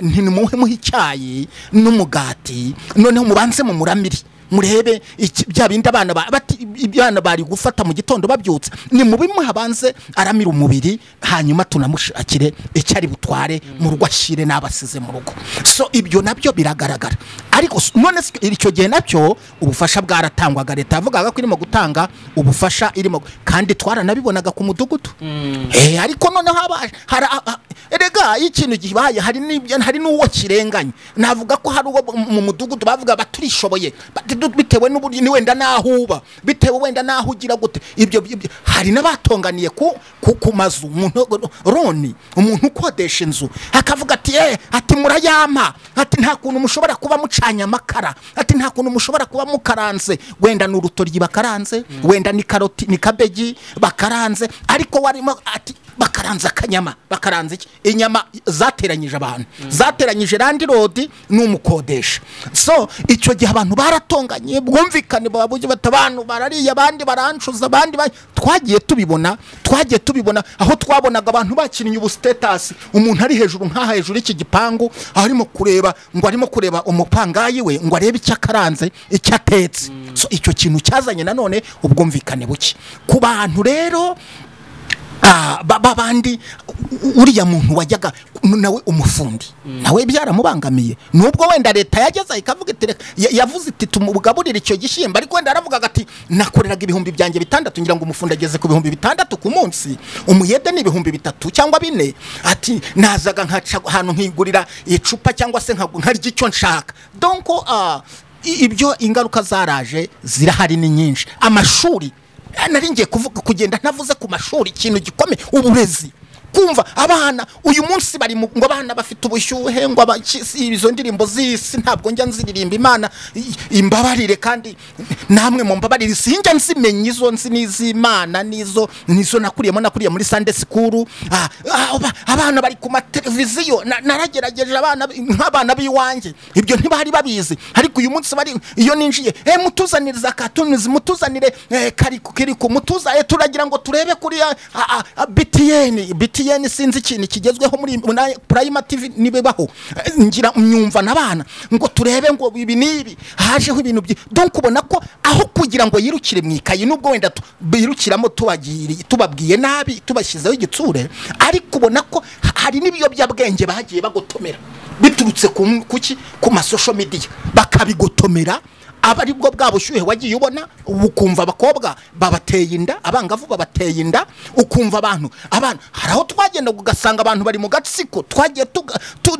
nti nimuhe muhe icyayi n'umugati, noneho mubanze mu muramire murebe bya bindi abana abana bari gufata mu gitondo babyutse, ni mubimuha abanze aramira umubiri, hanyuma tunamushakire icyo ari butware mu rugo ashyire n'abasize mu rugo. So ibyo nabyo biragaragara. Ariko none icyo gihe nabyo ubufasha bwaratangwaga, leta yavugaga ko irimo gutanga ubufasha irimo, kandi twaranabibonaga ku mudugudu. Ariko noneho erega ikintu gibaye hari n'uwo kirenganye. Navuga ko hari uwo mu mudugudu bavuga baturishoboye bitewe n'uburyo ni wenda nahuba, bitewe wenda naho ugira gute. Ibyo hari n'abatonganiye ku mazu, umuntu roni, umuntu ukodesha inzu akavuga ati ati murayampa, ati nta kuntu mushobora kuba mucanya amakara, ati nta kuntu mushobora kuba mukaranze, wenda ni urutoryi bakaranze, wenda ni karoti ni kabeji bakaranze, ariko warimo ati bakaranze akanyama, bakaranze iki, inyama zateranyije abantu, zateranyije landlord n'umukodesha. So icyo gihe abantu baratonganye, bwumvikane babuye batabanu barariye, abandi barancuza, abandi twagiye tubibona aho twabonaga abantu bakinnye ubu status, umuntu ari hejuru nkaha hejuru iki gipangu arimo kureba ngo arimo kureba umupangayi we ngo arebe icyo akaranze icyo atetse. So icyo kintu cyazanye nanone ubwumvikane buke ku bantu. Rero babandi uriya muntu wajyaga nawe umufundi nawe byaramubangamiye, nubwo wenda leta yageza ikavuga iti yavuze iti tumugaburire icyo gishyimbo, ariko wenda aravugaga ati nakoreraga ibihumbi byanjye 6, ngira ngo umufundi ageze ku bihumbi 6 ku munsi, umuyede ni ibihumbi 3 cyangwa 4, ati nazaga nkaca ahantu nkigurira icupa cyangwa se nkarya icyo nshaka. Donc ibyo ingaruka zaraje zirahari ni nyinshi. Amashuri nari ngiye kuvuga kugenda ntavuze ku mashuri, ikintu gikomeye uburezi. Kumva abana uyu munsi bari ngo abana bafite ubushyuhe, ngo izo ndirimbo z'isi ntabwo njya nziririmba, Imana imbabarire kandi namwe mu mbabarire, sinjya nzimenya izo nzi n'iz'Imana nizo nakuriyemo, nakuriye muri Sunday school. Abana bari ku mateleviziyo, naragerageje abana nk'abana b'iwanjye ibyo ntibari babizi, ariko uyu munsi bari iyo ninjiye mutuzanire za cartoons, mutuzanire kiriku, mutuzanire turagira ngo turebe kuri BTN MTN, sinzi ikintu kigezweho muri Prime TV nibebaho, ngira myumva nabana ngo turebe ngo ibi nibi hajeho ibintu donc ubona ko aho kugira ngo yirukire mwikayi, nubwo wenda birukiramo tubagiriye tubabwiye nabi tubashyizeho igitsure, ariko ubona ko hari n'ibiyobyabwenge bagiye bagotomera biturutse kuki ku ma social media, bakabigotomera. Aba aribwo bwa bushyuhe wagiye ubona, ukumva abakobwa babateye inda, abangavu babateye inda, ukumva abantu hari aho twagenda ugasanga abantu bari mu gatsiko, twagiye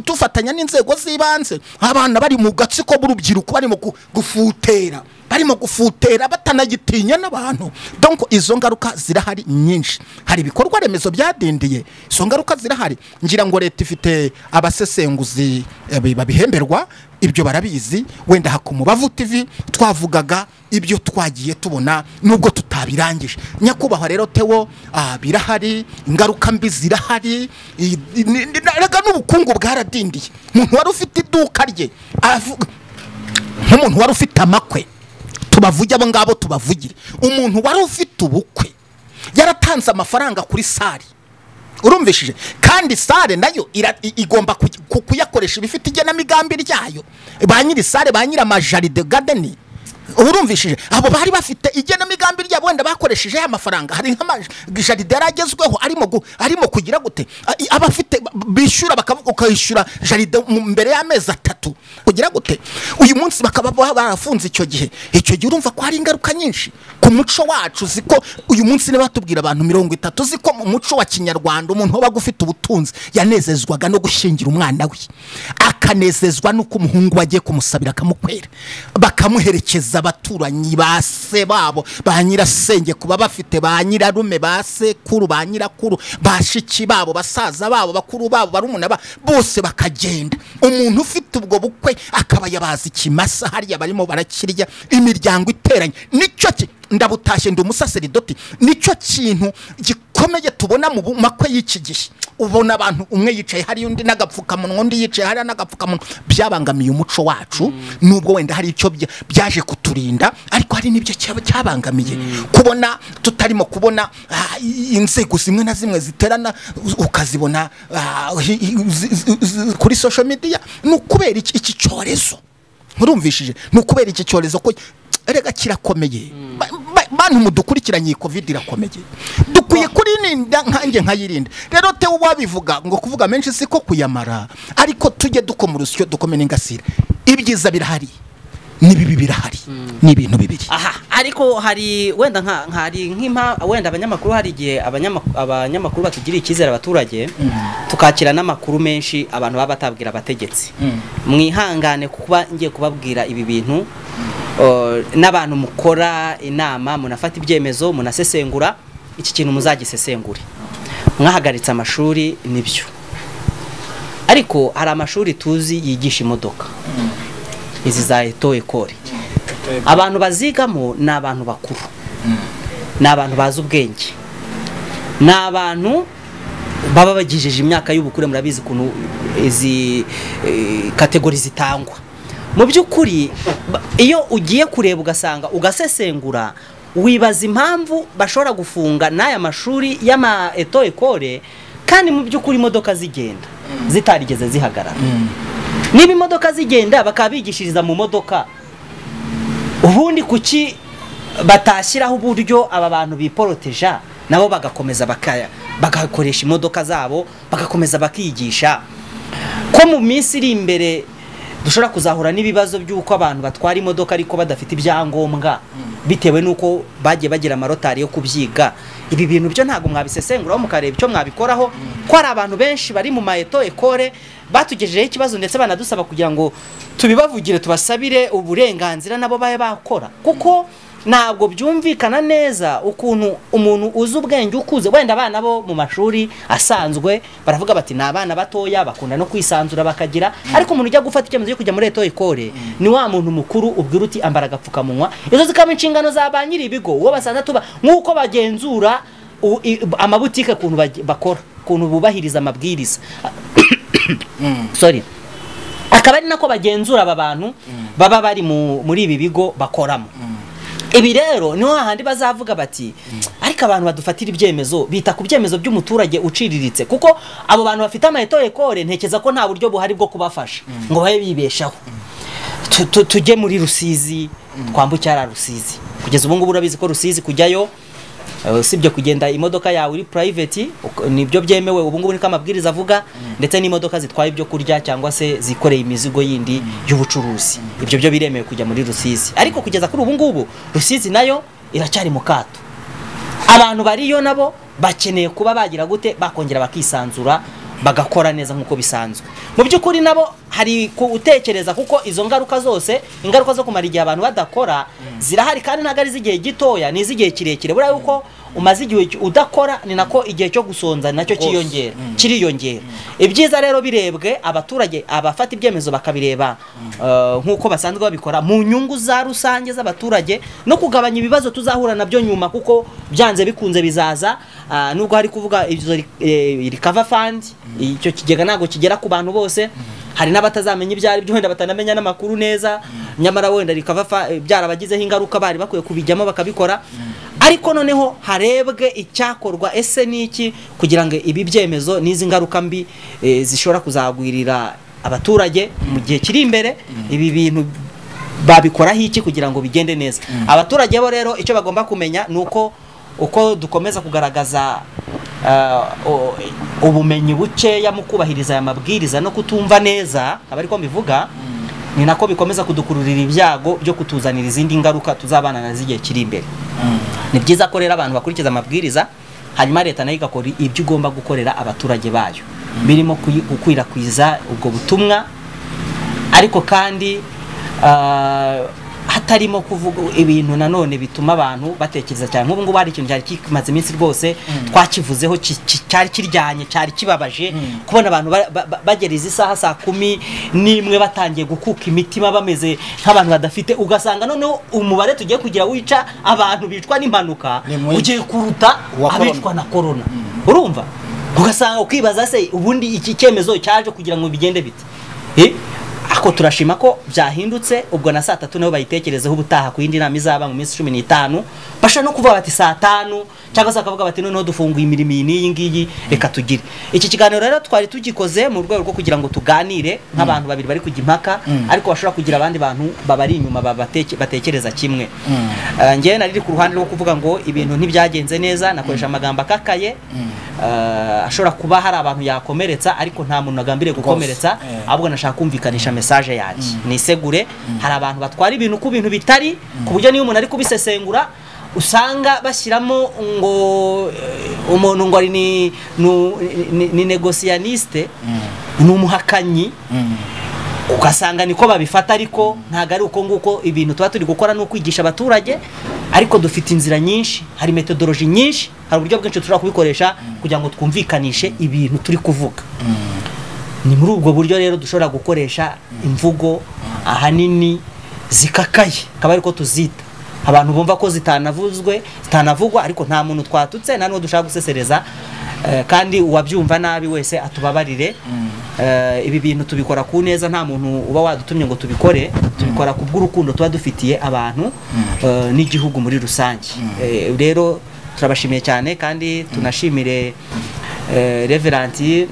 tufatanya n'inzego z'ibanze, abana bari mu gatsiko b'urubyiruko barimo gufutera, barimo gufutera batanagitinya n'abantu. Donc izo ngaruka zirahari nyinshi. Hari ibikorwa remezo byadindiye, izo ngaruka zirahari. Ngira ngo leta ifite abasesenguzi babihemberwa, ibyo barabizi. Wenda hakumubavu TV twavugaga ibyo twagiye tubona nubwo tutabirangije. Nyakubahwa rero Theo, birahari, ingaruka mbi zirahari, rega n'ubukungu bwaradindiye. Umuntu wari ufite iduka rye, nk'umuntu wari ufite amakwe, tubavuge abo ngabo tubavugire, umuntu wari ufite ubukwe yaratanze amafaranga kuri sare, urumvishije, kandi sare nayo igomba kuyakoresha ibifite igenamigambi ryayo, ba nyiri sare, ba nyiri amajaride garden, urumvishije, abo bari bafite igenamigambi ryabo wenda bakoresheje ya mafaranga. Hari nk'amajaride yaragezweho arimo kugira gute, abafite bishyura bakavuga ukayishyura jaride mbere y'amezi 3 kugira gute, uyu munsi bakaba barafunze. Icyo gihe urumva ko hari ingaruka nyinshi ku muco wacu. Ziko uyu munsi niba batubwira abantu 30, ziko mu muco wa Kinyarwanda umuntu wabaga ufite ubutunzi yanezezwaga no gushingira umwana we, akanezezwa nuko umuhungu wagiye kumusabira akamukwera, bakamuherekeza abaturanyi ba se babo, ba nyirasenge kuba bafite ba nyirarume, ba sekuru, ba nyirakuru, bashiki babo, basaza babo, bakuru babo, barumuna ba bose bakagenda. Umuntu ufite ubwo bukwe akaba yabaza ikimasa hariya barimo barakirya, imiryango iteranye. Nicyo ndabutashye ndi umusaseridoti, nicyo kintu gikomeye tubona mu makwe y'iki gihe. Ubona abantu umwe yicaye hari undi n'agapfukamunwa, undi yicaye hari n'agapfukamunwa. Byabangamiye umuco wacu, nubwo wenda hari icyo byaje kuturinda, ariko hari n'ibyo cyabangamiye. Kubona tutarimo kubona inzego zimwe na zimwe ziterana ukazibona kuri social media, ni ukubera iki cyorezo. Nkurumvishije, ni ukubera iki cyorezo ko erega kirakomeye. Bantu mudukurikiranye, COVID irakomeye, dukwiye kuririnda nkanjye nkayirinda. Rero Theo wabivuga ngo kuvuga menshi siko kuyamara, ariko tujye dukoma urusyo dukome n'ingasire. Ibyiza birahari n'ibibi birahari, ni ibintu bibiri. Aha, ariko hari wenda nka nk'impa wenda abanyamakuru, hari igihe abanyamakuru batugiriye icyizere abaturage, tukakira n'amakuru menshi abantu baba batabwira abategetsi. Mwihangane kuba ngiye kubabwira ibi bintu, n'abantu mukora inama, munafata ibyemezo, munasesengura, iki kintu muzagisesengure. Mwahagaritse amashuri nibyo, ariko hari amashuri tuzi yigisha imodoka, izi za eto ekore, abantu bazigamo ni abantu bakuru, ni abantu bazi ubwenge, ni abantu baba bagijeje imyaka y'ubukure. Murabizi ukuntu izi kategori zitangwa. Mu by'ukuri iyo ugiye kureba ugasanga ugasesengura, wibaza impamvu bashobora gufunga n'aya mashuri y'ama eto ekore, kandi mu by'ukuri imodoka zigenda zitarigeze zihagarara. Niba imodoka zigenda bakabigishiriza mu modoka, ubundi kuki batashyiraho uburyo aba bantu biporoteja nabo bagakomeza bagakoresha imodoka zabo, bagakomeza bakigisha? Ko mu minsi iri imbere dushobora kuzahura n'ibibazo by'uko abantu batwara imodoka ariko badafite ibyangombwa, bitewe n'uko bagiye bagira amarotari yo kubyiga. Ibi bintu byo ntago mwabisesenguraho mukareba icyo mwabikoraho, ko hari abantu benshi bari mu maeto ekore batugejejeho ikibazo, ndetse banadusaba kugira ngo tubibavugire, tubasabire uburenganzira nabo baye bakora, kuko ntabwo byumvikana neza ukuntu umuntu uzi ubwenge ukuze, wenda abana bo mu mashuri asanzwe baravuga bati ni abana batoya bakunda no kwisanzura bakagira, ariko umuntu ujya gufata icyemezo cyo kujya muri eto ekore ni wa muntu mukuru ubwira uti ambara agapfukamunwa. Izo zikaba inshingano za ba nyiri ibigo, uwo basanze tuba nk'uko bagenzura amabutike ukuntu bakora, ukuntu bubahiriza amabwiriza. Sorry, akaba ari nako bagenzura aba bantu baba bari muri ibi bigo bakoramo. Ibi rero niho hahandi bazavuga bati ariko abantu badufatira ibyemezo bita ku byemezo by'umuturage uciriritse, kuko abo bantu bafite ama auto école ntekeza ko nta buryo buhari bwo kubafasha ngo babe bibeshaho. Tujye muri Rusizi, twambuke ara Rusizi. Kugeza ubu ngubu urabizi ko Rusizi kujyayo usibye kugenda imodoka yawe uri private nibyo byemewe ubu ngubu niko amabwiriza avuga, ndetse n'imodoka zitwaye ibyo kurya cyangwa se zikoreye imizigo yindi y'ubucuruzi, ibyo byo biremewe kujya muri Rusizi. Ariko kugeza kuri ubu ngubu Rusizi nayo iracyari mu kato. Abantu bariyo nabo bakeneye kuba bagira gute, bakongera bakisanzura bagakora neza nkuko bisanzwe. Mu by'ukuri nabo hari gutekereza, kuko izo ngaruka zose, ingaruka zo kumara igihe abantu badakora zirahari, kandi ntabwo ari igihe gitoya, ni izigihe kirekire. Buriya yuko umaze igihe udakora ni nako igihe cyo gusonza nacyo cyiyongera, kiriyongera. Ibyiza rero birebwe abaturage, abafata ibyemezo bakabireba nkuko basanzwe babikora mu nyungu za rusange z'abaturage, no kugabanya ibibazo tuzahura nabyo nyuma, kuko byanze bikunze bizaza. Nubwo hari kuvuga izo recover fund, icyo kigega ntago kigera ku bantu bose, hari n'abatazamenya ibyo ari byo, wenda batanamenya n'amakuru neza, nyamara wenda recover byarabagizeho ingaruka, bari bakwiye kubijyamo bakabikora. Ariko noneho harebwe icyakorwa, ese niki kugira ngo ibi byemezo n'izi ngaruka mbi zishobora kuzagwirira abaturage mu gihe kiri imbere, ibi bintu babikoraho iki kugira ngo bigende neza. Abaturage bo rero icyo bagomba kumenya nuko uko dukomeza kugaragaza ubumenyi bukeya mu kubahiriza aya mabwiriza no kutumva neza, abariko mbivuga, ni nako bikomeza kudukururira ibyago byo kutuzanira izindi ngaruka tuzabana nazo igihe kiri imbere. Ni byiza ko rero abantu bakurikiza amabwiriza, hanyuma leta nayo igakora ibyo igomba gukorera abaturage bayo, birimo gukwirakwiza ubwo butumwa, ariko kandi hatarimo kuvuga ibintu nanone bituma abantu batekereza cyane. Nk'ubu ngubu hari ikintu cyari kimaze iminsi rwose twakivuzeho, cyari kiryanye, cyari kibabaje kubona abantu bagera izi saha saa 11 batangiye gukuka imitima bameze nk'abantu badafite, ugasanga noneho umubare tugiye kugira wica abantu bicwa n'impanuka ugiye kuruta abicwa na corona. Urumva ugasanga ukibaza se ubundi iki cyemezo cyaje kugira ngo bigende bite? Ako turashima ko byahindutse, ubwo na saa 3 nabo bayitekerezeho ubutaha ku yindi nama izaba mu minsi 15, basha no kuvuga bati saa 5 cyangwa se akavuga bati noneho dufunguye imirimo iyi ngiyi reka tugire. Iki kiganiro rero twari tugikoze mu rwego rwo kugira ngo tuganire nk'abantu babiri bari kujya impaka, ariko bashobora kugira abandi bantu babari inyuma batekereza kimwe. Njye nari ku ruhande rwo kuvuga ngo ibintu ntibyagenze neza, nakoresha amagambo akakaye ashobora kuba hari abantu yakomeretsa, ariko nta muntu agambiriye gukomeretsa, ahubwo nashaka kumvikanisha message yanjye. Nisegure, hari abantu batwara ibintu ku bintu bitari, ku buryo niyo umuntu ari kubisesengura usanga bashyiramo ngo umuntu ngo ari ni negocianiste, ni umuhakanyi, ugasanga niko babifata, ariko ntago ari uko nguko. Ibintu tuba turi gukora no kwigisha abaturage, ariko dufite inzira nyinshi, hari methodology nyinshi, hari uburyo bwinshi tushobora kubikoresha kugira ngo twumvikanishe ibintu turi kuvuga. Ni muri ubwo buryo rero dushobora gukoresha imvugo ahanini zikakaye, akaba ariko tuzita abantu bumva ko zitanavuzwe, zitanavugwa, ariko nta muntu twatutse, nta n'uwo dushaka gusesereza, kandi uwabyumva nabi wese atubabarire. Ibi bintu tubikora ku neza, nta muntu uba wadutumye ngo tubikore, tubikora ku bw'urukundo tuba dufitiye abantu n'igihugu muri rusange. Rero turabashimiye cyane, kandi tunashimire Reverend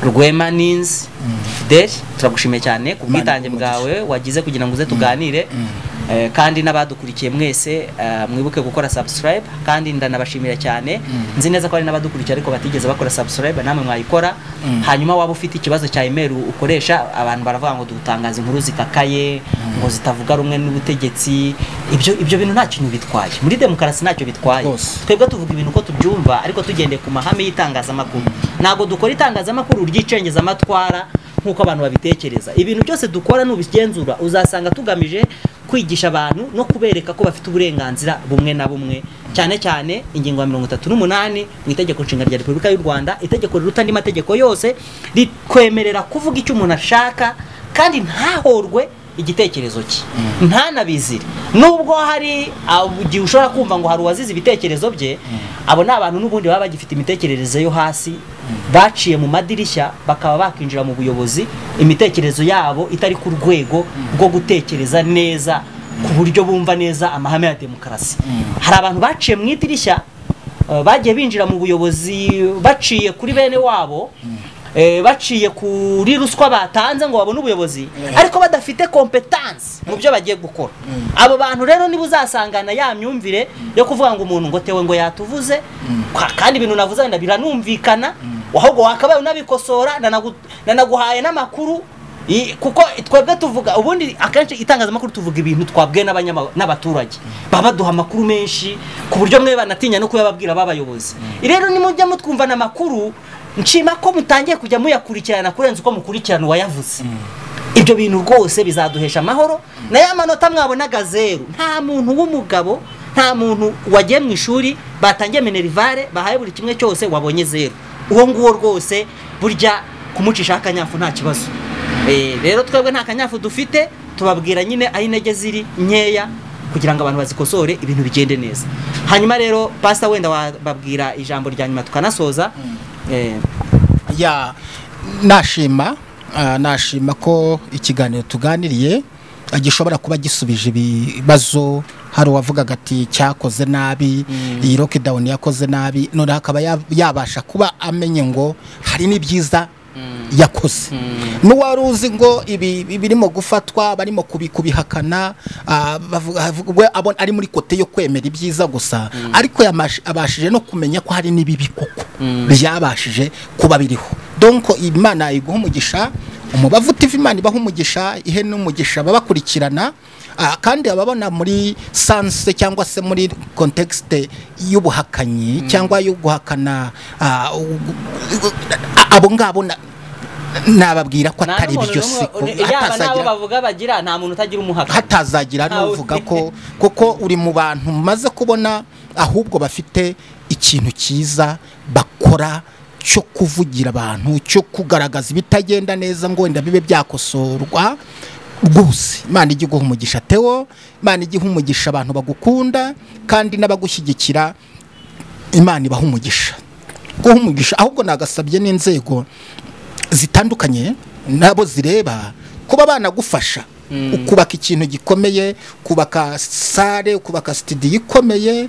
Rwema Ninzi Fidel, turagushimiye cyane ku bwitange bwawe wagize kugira ngo uze tuganire. Kandi n'abadukurikiye mwese mwibuke gukora subscribe, kandi ndanabashimira cyane. Nzi neza ko hari n'abadukurikiye ariko batigeze bakora subscribe, namwe mwayikora. Hanyuma waba ufite ikibazo cya email ukoresha, abantu baravuga ngo dutangaza inkuru zikakaye, ngo zitavuga rumwe n'ubutegetsi, ibyo bintu nta kintu bitwaye muri demokarasi, ntacyo bitwaye. Twebwe tuvuga ibintu uko tubyumva, ariko tugendeye ku mahame y'itangazamakuru. Ntabwo dukora itangazamakuru ryicengeza amatwara nkuko abantu babitekereza. Ibintu byose dukora n'ubigenzura uzasanga tugamije kwigisha abantu no kubereka ko bafite uburenganzira bumwe na bumwe, cyane cyane ingingo ya 38 mu itegeko nshinga rya Repubulika y'u Rwanda, itegeko riruta andi mategeko yose, rikwemerera kuvuga icyo umuntu ashaka kandi ntahorwe igitekerezo cye, ntanabizire. Nubwo hari igihe ushobora kumva ngo hari uwazize ibitekerezo bye, abo ni abantu n'ubundi baba bagifite imitekerereze yo hasi, baciye mu madirishya bakaba bakinjira mu buyobozi, imitekerezo yabo itari ku rwego rwo gutekereza neza ku buryo bumva neza amahame ya demokarasi. Hari abantu baciye mu idirishya, bagiye binjira mu buyobozi baciye kuri bene wabo, baciye kuri ruswa batanze ngo babone ubuyobozi, ariko badafite competence mu byo bagiye gukora. Abo bantu rero niba uzasangana ya myumvire yo kuvuga ngo umuntu ngo tewe ngo yatuvuze, kandi ibintu navuze wenda biranumvikana, ahubwo wakabaye unabikosora, nanaguhaye n'amakuru. Kuko twebwe tuvuga ubundi akenshi itangazamakuru tuvuga ibintu twabwiye n'abaturage, baba baduha amakuru menshi ku buryo mwe banatinya no kuyababwira babayobozi. Rero nimujya mutwumvana amakuru, nshima ko mutangiye kujya muyakurikirana kurenza uko mukurikirana uwayavuze. Ibyo bintu rwose bizaduhesha amahoro. Na ya manota mwabonaga zeru, nta muntu w'umugabo, nta muntu wagiye mu ishuri batangiye minerivare bahaye buri kimwe cyose wabonye zeru. Uwo nguwo rwose burya kumucisha akanyafu nta kibazo. Rero twebwe nta kanyafu dufite, tubabwira nyine aho intege ziri nkeya kugira ngo abantu bazikosore, ibintu bigende neza. Hanyuma rero pastor, wenda wababwira ijambo rya nyuma tukanasoza. Ya nashima, nashima ko ikiganiro tuganiriye gishobora kuba gisubije ibibazo. Hari uwavugaga ati cyakoze nabi, iyi lockdown yakoze nabi, none akaba yabasha kuba amenye ngo hari n'ibyiza yakoze. N'uwari uzi ngo ibi birimo gufatwa barimo kubihakana, abona ari muri kote yo kwemera ibyiza gusa, ariko abashije no kumenya ko hari n'ibibi koko byabashije kuba biriho. Donc Imana iguha umugisha, Umubavu TV Imana ibaha umugisha, ihe n'umugisha babakurikirana, kandi ababona muri sense cyangwa se muri contexte y'ubuhakanyi cyangwa yo guhakana, abo ngabo nababwira ko atari byo, siko hatazagira bavuga bagira nta muntu utagira umuhaka, hatazagira n'uvuga ko kuko uri mu bantu maze kubona ahubwo bafite ikintu cyiza bakora cyo kuvugira abantu, cyo kugaragaza ibitagenda neza ngo wenda bibe byakosorwa. Rwose Imana ijye iguha umugisha Theo, Imana ijye iha umugisha abantu bagukunda kandi n'abagushyigikira, Imana ibaha umugisha, guha umugisha. Ahubwo nagasabye n'inzego zitandukanye nabo zireba kuba banagufasha ukubaka ikintu gikomeye, kubaka sale, ukubaka studio ikomeye,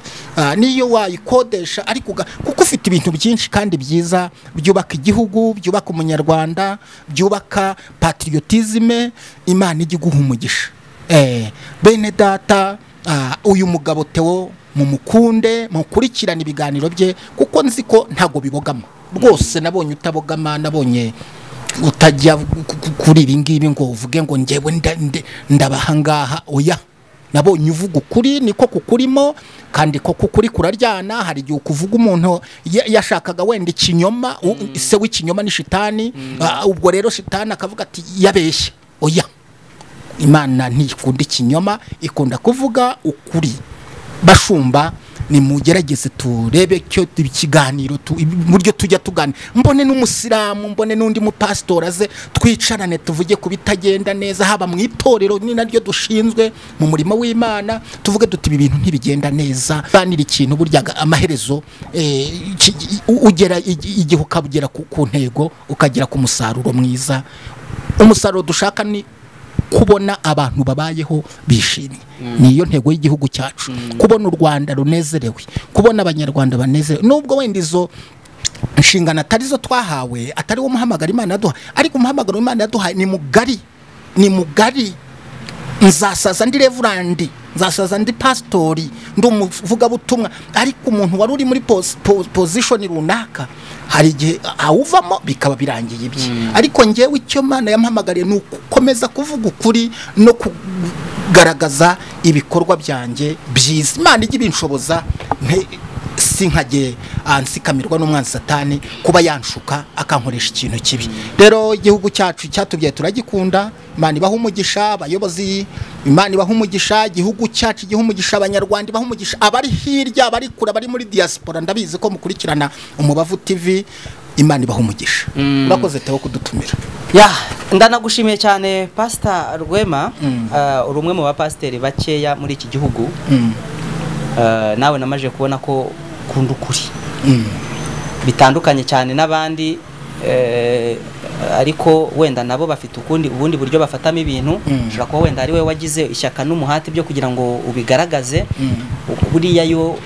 niyo wayikodesha, ariko kuko ufite ibintu byinshi kandi byiza byubaka igihugu, byubaka umunyarwanda, byubaka patriotisme. Imana ijye iguha umugisha. Bene data, uyu mugabo Theo mumukunde, mukurikirane ibiganiro bye, kuko nzi ko ntago bibogama rwose. Nabonye utabogama, nabonye utajya kuri ibi ngibi ngo uvuge ngo njyewe ndabaha ngaha, oya. Nabonye uvuga ukuri, niko kukurimo, kandi ko kukuri kuraryana. Hari igihe ukuvuga umuntu yashakaga wenda ikinyoma, se w'ikinyoma ni shitani, ubwo rero shitani akavuga ati yabeshye. Oya, Imana ntikunda ikinyoma, ikunda kuvuga ukuri. Bashumba, nimugerageze turebe cyo ikiganiro buryo tujya tugana, mbone n'umusilamu, mbone n'undi mupastor aze twicarane tuvuge ku bitagenda neza, haba mu itorero ni naryo dushinzwe mu murimo w'Imana, tuvuge duti ibi bintu ntibigenda neza. Banira ikintu burya amaherezo ugera igihe ukabugera ku ntego, ukagera ku musaruro mwiza. Umusaruro dushaka ni kubona abantu babayeho bishimye, niyo ntego y'igihugu cyacu, kubona u Rwanda runezerewe, kubona abanyarwanda banezerewe. Nubwo wenda izo inshingano atari zo twahawe, atari wo muhamagaro Imana yaduha, ariko umuhamagaro Imana yaduhaye ni mugari, ni mugari. Nzasaza ndi reverandi, nzasaza ndi pastori, ndi umuvugabutumwa, ariko umuntu wari uri muri position runaka hari igihe awuvamo bikaba birangiye ibye. Ariko njyewe icyo Imana yampamagariye ni ugukomeza kuvuga ukuri no kugaragaza ibikorwa byanjye byiza. Imana ijye ibinshoboza, sinkajye ansikamirwa n'umwanzi Satani kuba yanshuka akankoresha ikintu kibi. Rero igihugu cyacu cyatubyaye turagikunda, Imana ibaha umugisha abayobozi, Imana ibaha umugisha igihugu cyacu, igihe umugisha abanyarwanda, ibaha umugisha abari hirya, abari kure, abari muri diaspora. Ndabizi ko mukurikirana Umubavu TV, Imana ibaha umugisha. Urakoze Theo kudutumira. Ya, ndanagushimiye cyane Pastor Rwema, uri umwe mu bapasiteri bakeya muri iki gihugu. Nawe namaje kubona ko ukunda ukuri bitandukanye cyane n'abandi. Ariko wenda nabo bafite ukundi ubundi buryo bafatamo ibintu. Ushobora kuba wenda ari we wagize ishyaka n'umuhati byo kugira ngo ubigaragaze. Buriya yo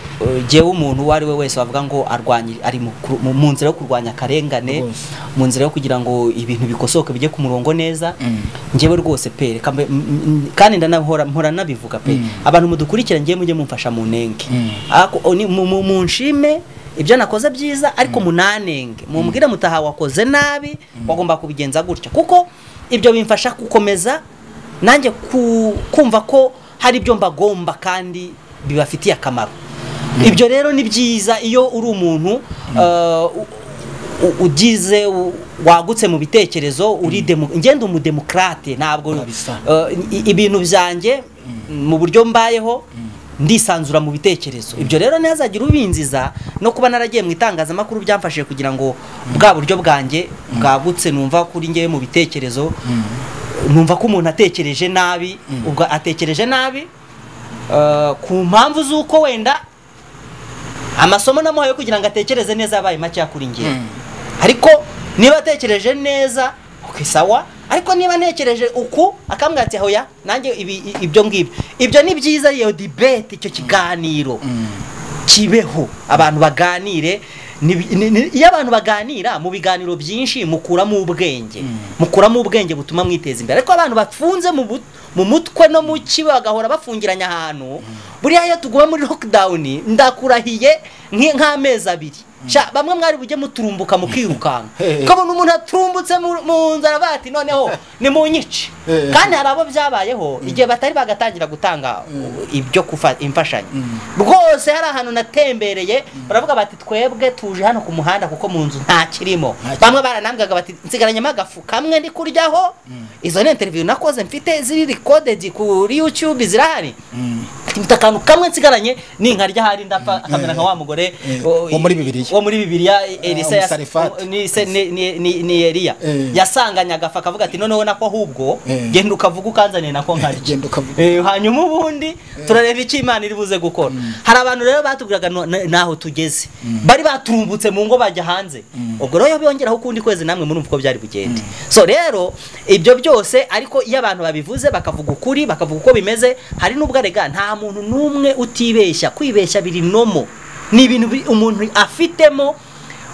jewe umuntu uwo ari we wese wavuga ngo arwanye, ari mu nzira yo kurwanya akarengane, mu nzira yo kugira ngo ibintu bikosoke bijye ku murongo neza, njyewe rwose pe, reka kandi ndanahora mpora nabivuga pe, abantu mudukurikira ngiye mujye mumfasha mu nenge, munshime ibyo nakoze byiza, ariko munanenge mumbwire mutaha wakoze nabi, wagomba kubigenza gutya, kuko ibyo bimfasha gukomeza nanjye kumva ko hari ibyo mbagomba kandi bibafitiye akamaro. Ibyo rero ni byiza iyo uri umuntu ugize wagutse mu bitekerezo, uri ngenda umudemokrate, ntabwo ibintu byanjye mu buryo mbayeho ndisanzura mu bitekerezo. Ibyo rero ntihazagira ubinziza, no kuba naragiye mu itangazamakuru byamfashije kugira ngo bwa buryo bwanjye bwagutse, numva kuri ngewe mu bitekerezo, numva ko umuntu atekereje nabi, ubwo atekereje nabi ku mpamvu z'uko wenda amasomo namuhaye kugira ngo atekereze neza yabaye make kuri ngewe. Ariko niba atekereje neza, okay, sawa. Ariko niba ntekereje uku akambwira ati hoya nanjye ibyo ngibyo, ibyo ni byiza. Iyo debate, icyo kiganiro kibeho, abantu baganire. Iyo abantu baganira mu biganiro byinshi mukuramo ubwenge, mukuramo ubwenge butuma mwiteza imbere. Ariko abantu bafunze mu mutwe no mu kibe bagahora bafungiranye ahantu, buriya iyo tuguma muri lockdown ndakurahiye nk'amezi abiri, bamwe mwari bujye muturumbuka mukirukanka, ukabona umuntu aturumbutse mu nzara bati noneho ni mu nyice. Kandi hari abo byabayeho igihe batari bagatangira gutanga ibyo imfashanyo. Rwose hari ahantu natembereye baravuga bati twebwe tuje hano ku muhanda kuko mu nzu nta kirimo. Bamwe baranambwaga bati nsigaranyemo agafu kamwe ndi kuryaho. Izo ni interview nakoze mfite ziri recorded kuri YouTube zirahari. Mfite akantu kamwe nsigaranye ninkarya hari ndapfa, akamera nka wa mugore wo muri Bibiliya, wo muri Bibiliya Elisa ni Eliya yasanganya agafa akavuga ati noneho nako ahubwo genda ukavuga ukanzaniye nako nkarya, hanyuma ubundi turareba icyo Imana iri buze gukora. Hari abantu rero batubwiraga naho tugeze, bari baturumbutse mu ngo bajya hanze. Ubwo rero biyongeraho ukundi kwezi namwe murumva uko byari bugende. So rero ibyo byose, ariko iyo abantu babivuze bakavuga ukuri, bakavuga uko bimeze, hari n'ubwo arega nta muntu n'umwe utibeshya. Kwibeshya biri nomo, ni ibintu umuntu afitemo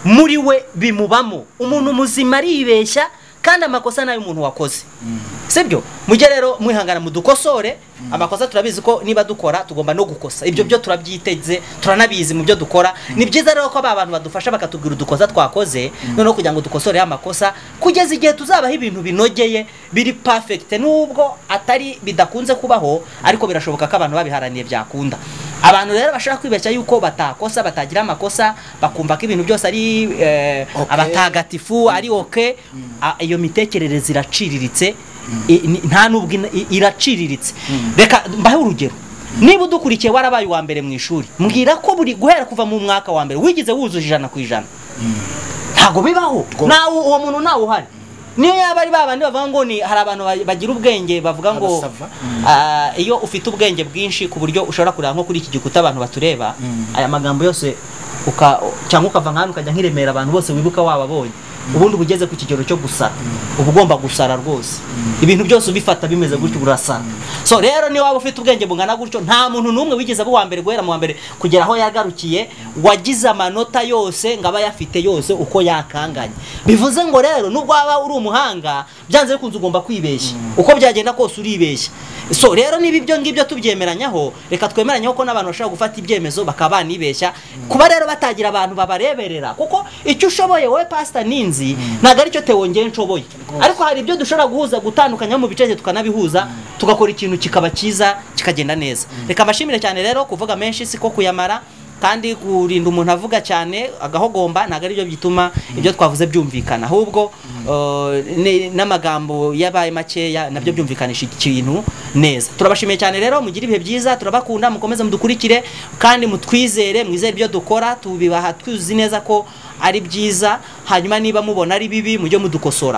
muri we bimubamo. Umuntu muzima aribeshya, kandi amakosa nayo umuntu wakoze, sibyo? Mujye rero mwihangana mudukosore amakosa. Turabizi ko niba dukora tugomba no gukosa, ibyo byo turabyiteze, turanabizi mu byo dukora. Ni byiza rero ko aba bantu badufasha bakatubwira udukosa twakoze, noneho kugira ngo dukosore amakosa kugeza igihe tuzabaho ibintu binogeye biri perfect. Nubwo atari bidakunze kubaho, ariko birashoboka ko abantu babiharaniye byakunda. Abantu rero bashaka kwibeshya yuko batakosa, batagira amakosa, bakumva ko ibintu byose ari abatagatifu, ari okay. Iyo mitekerereze iraciriritse, nta nubwo iraciriritse. Reka mbahe urugero. Niba udukurikiye warabaye uwa mbere mu ishuri, mbwira ko buri guhera kuva mu mwaka wa mbere wigize wuzuje 100%. Ntago bibaho. Nawe uwo muntu nawe uhari. Niyo yaba ari babandi bavuga ngo ni hari abantu bagira ubwenge bavuga ngo iyo ufite ubwenge bwinshi ku buryo ushobora kureba nko kuri iki gikuta abantu batureba, aya magambo yose cyangwa ukava nk'ahantu ukajya nk'iremera abantu bose wibuka wababonye, ubundi ubugeze ku kigero cyo gusara, uba ugomba gusara rwose. Ibintu byose ubifata bimeze gutyo urasara. So rero niba waba ufite ubwenge bungana gutyo, nta muntu n'umwe wigeze aba uwa mbere guhera mu wa mbere kugera aho yagarukiye wagize amanota yose ngo aba yafite yose uko yakanganye. Bivuze ngo rero nubwo waba uri umuhanga, byanze bikunze ugomba kwibeshya, uko byagenda kose uribeshya. So rero niba ibyo ngibyo tubyemeranyaho, reka twemeranyeho ko n'abantu bashobora gufata ibyemezo bakaba banibeshya. Kuba rero batagira abantu babareberera, kuko icyo ushoboye wowe Pastor Ninzi ntabwo aricyo Theo ngewe nshoboye, ariko hari ibyo dushobora guhuza, gutandukanya mu bice tukanabihuza, tugakora ikintu kikaba cyiza kikagenda neza. Reka mbashimire cyane rero, kuvuga menshi siko kuyamara, kandi kurinda umuntu avuga cyane agahogomba ntabwo aribyo bituma ibyo twavuze byumvikana, ahubwo n'amagambo yabaye makeya nabyo byumvikanisha ikintu neza. Turabashimiye cyane rero, mugire ibihe byiza, turabakunda, mukomeze mudukurikire kandi mutwizere, mwizere ibyo dukora, tubibaha tuzi neza ko ari byiza. Hanyuma niba mubona ari bibi mujye mudukosora.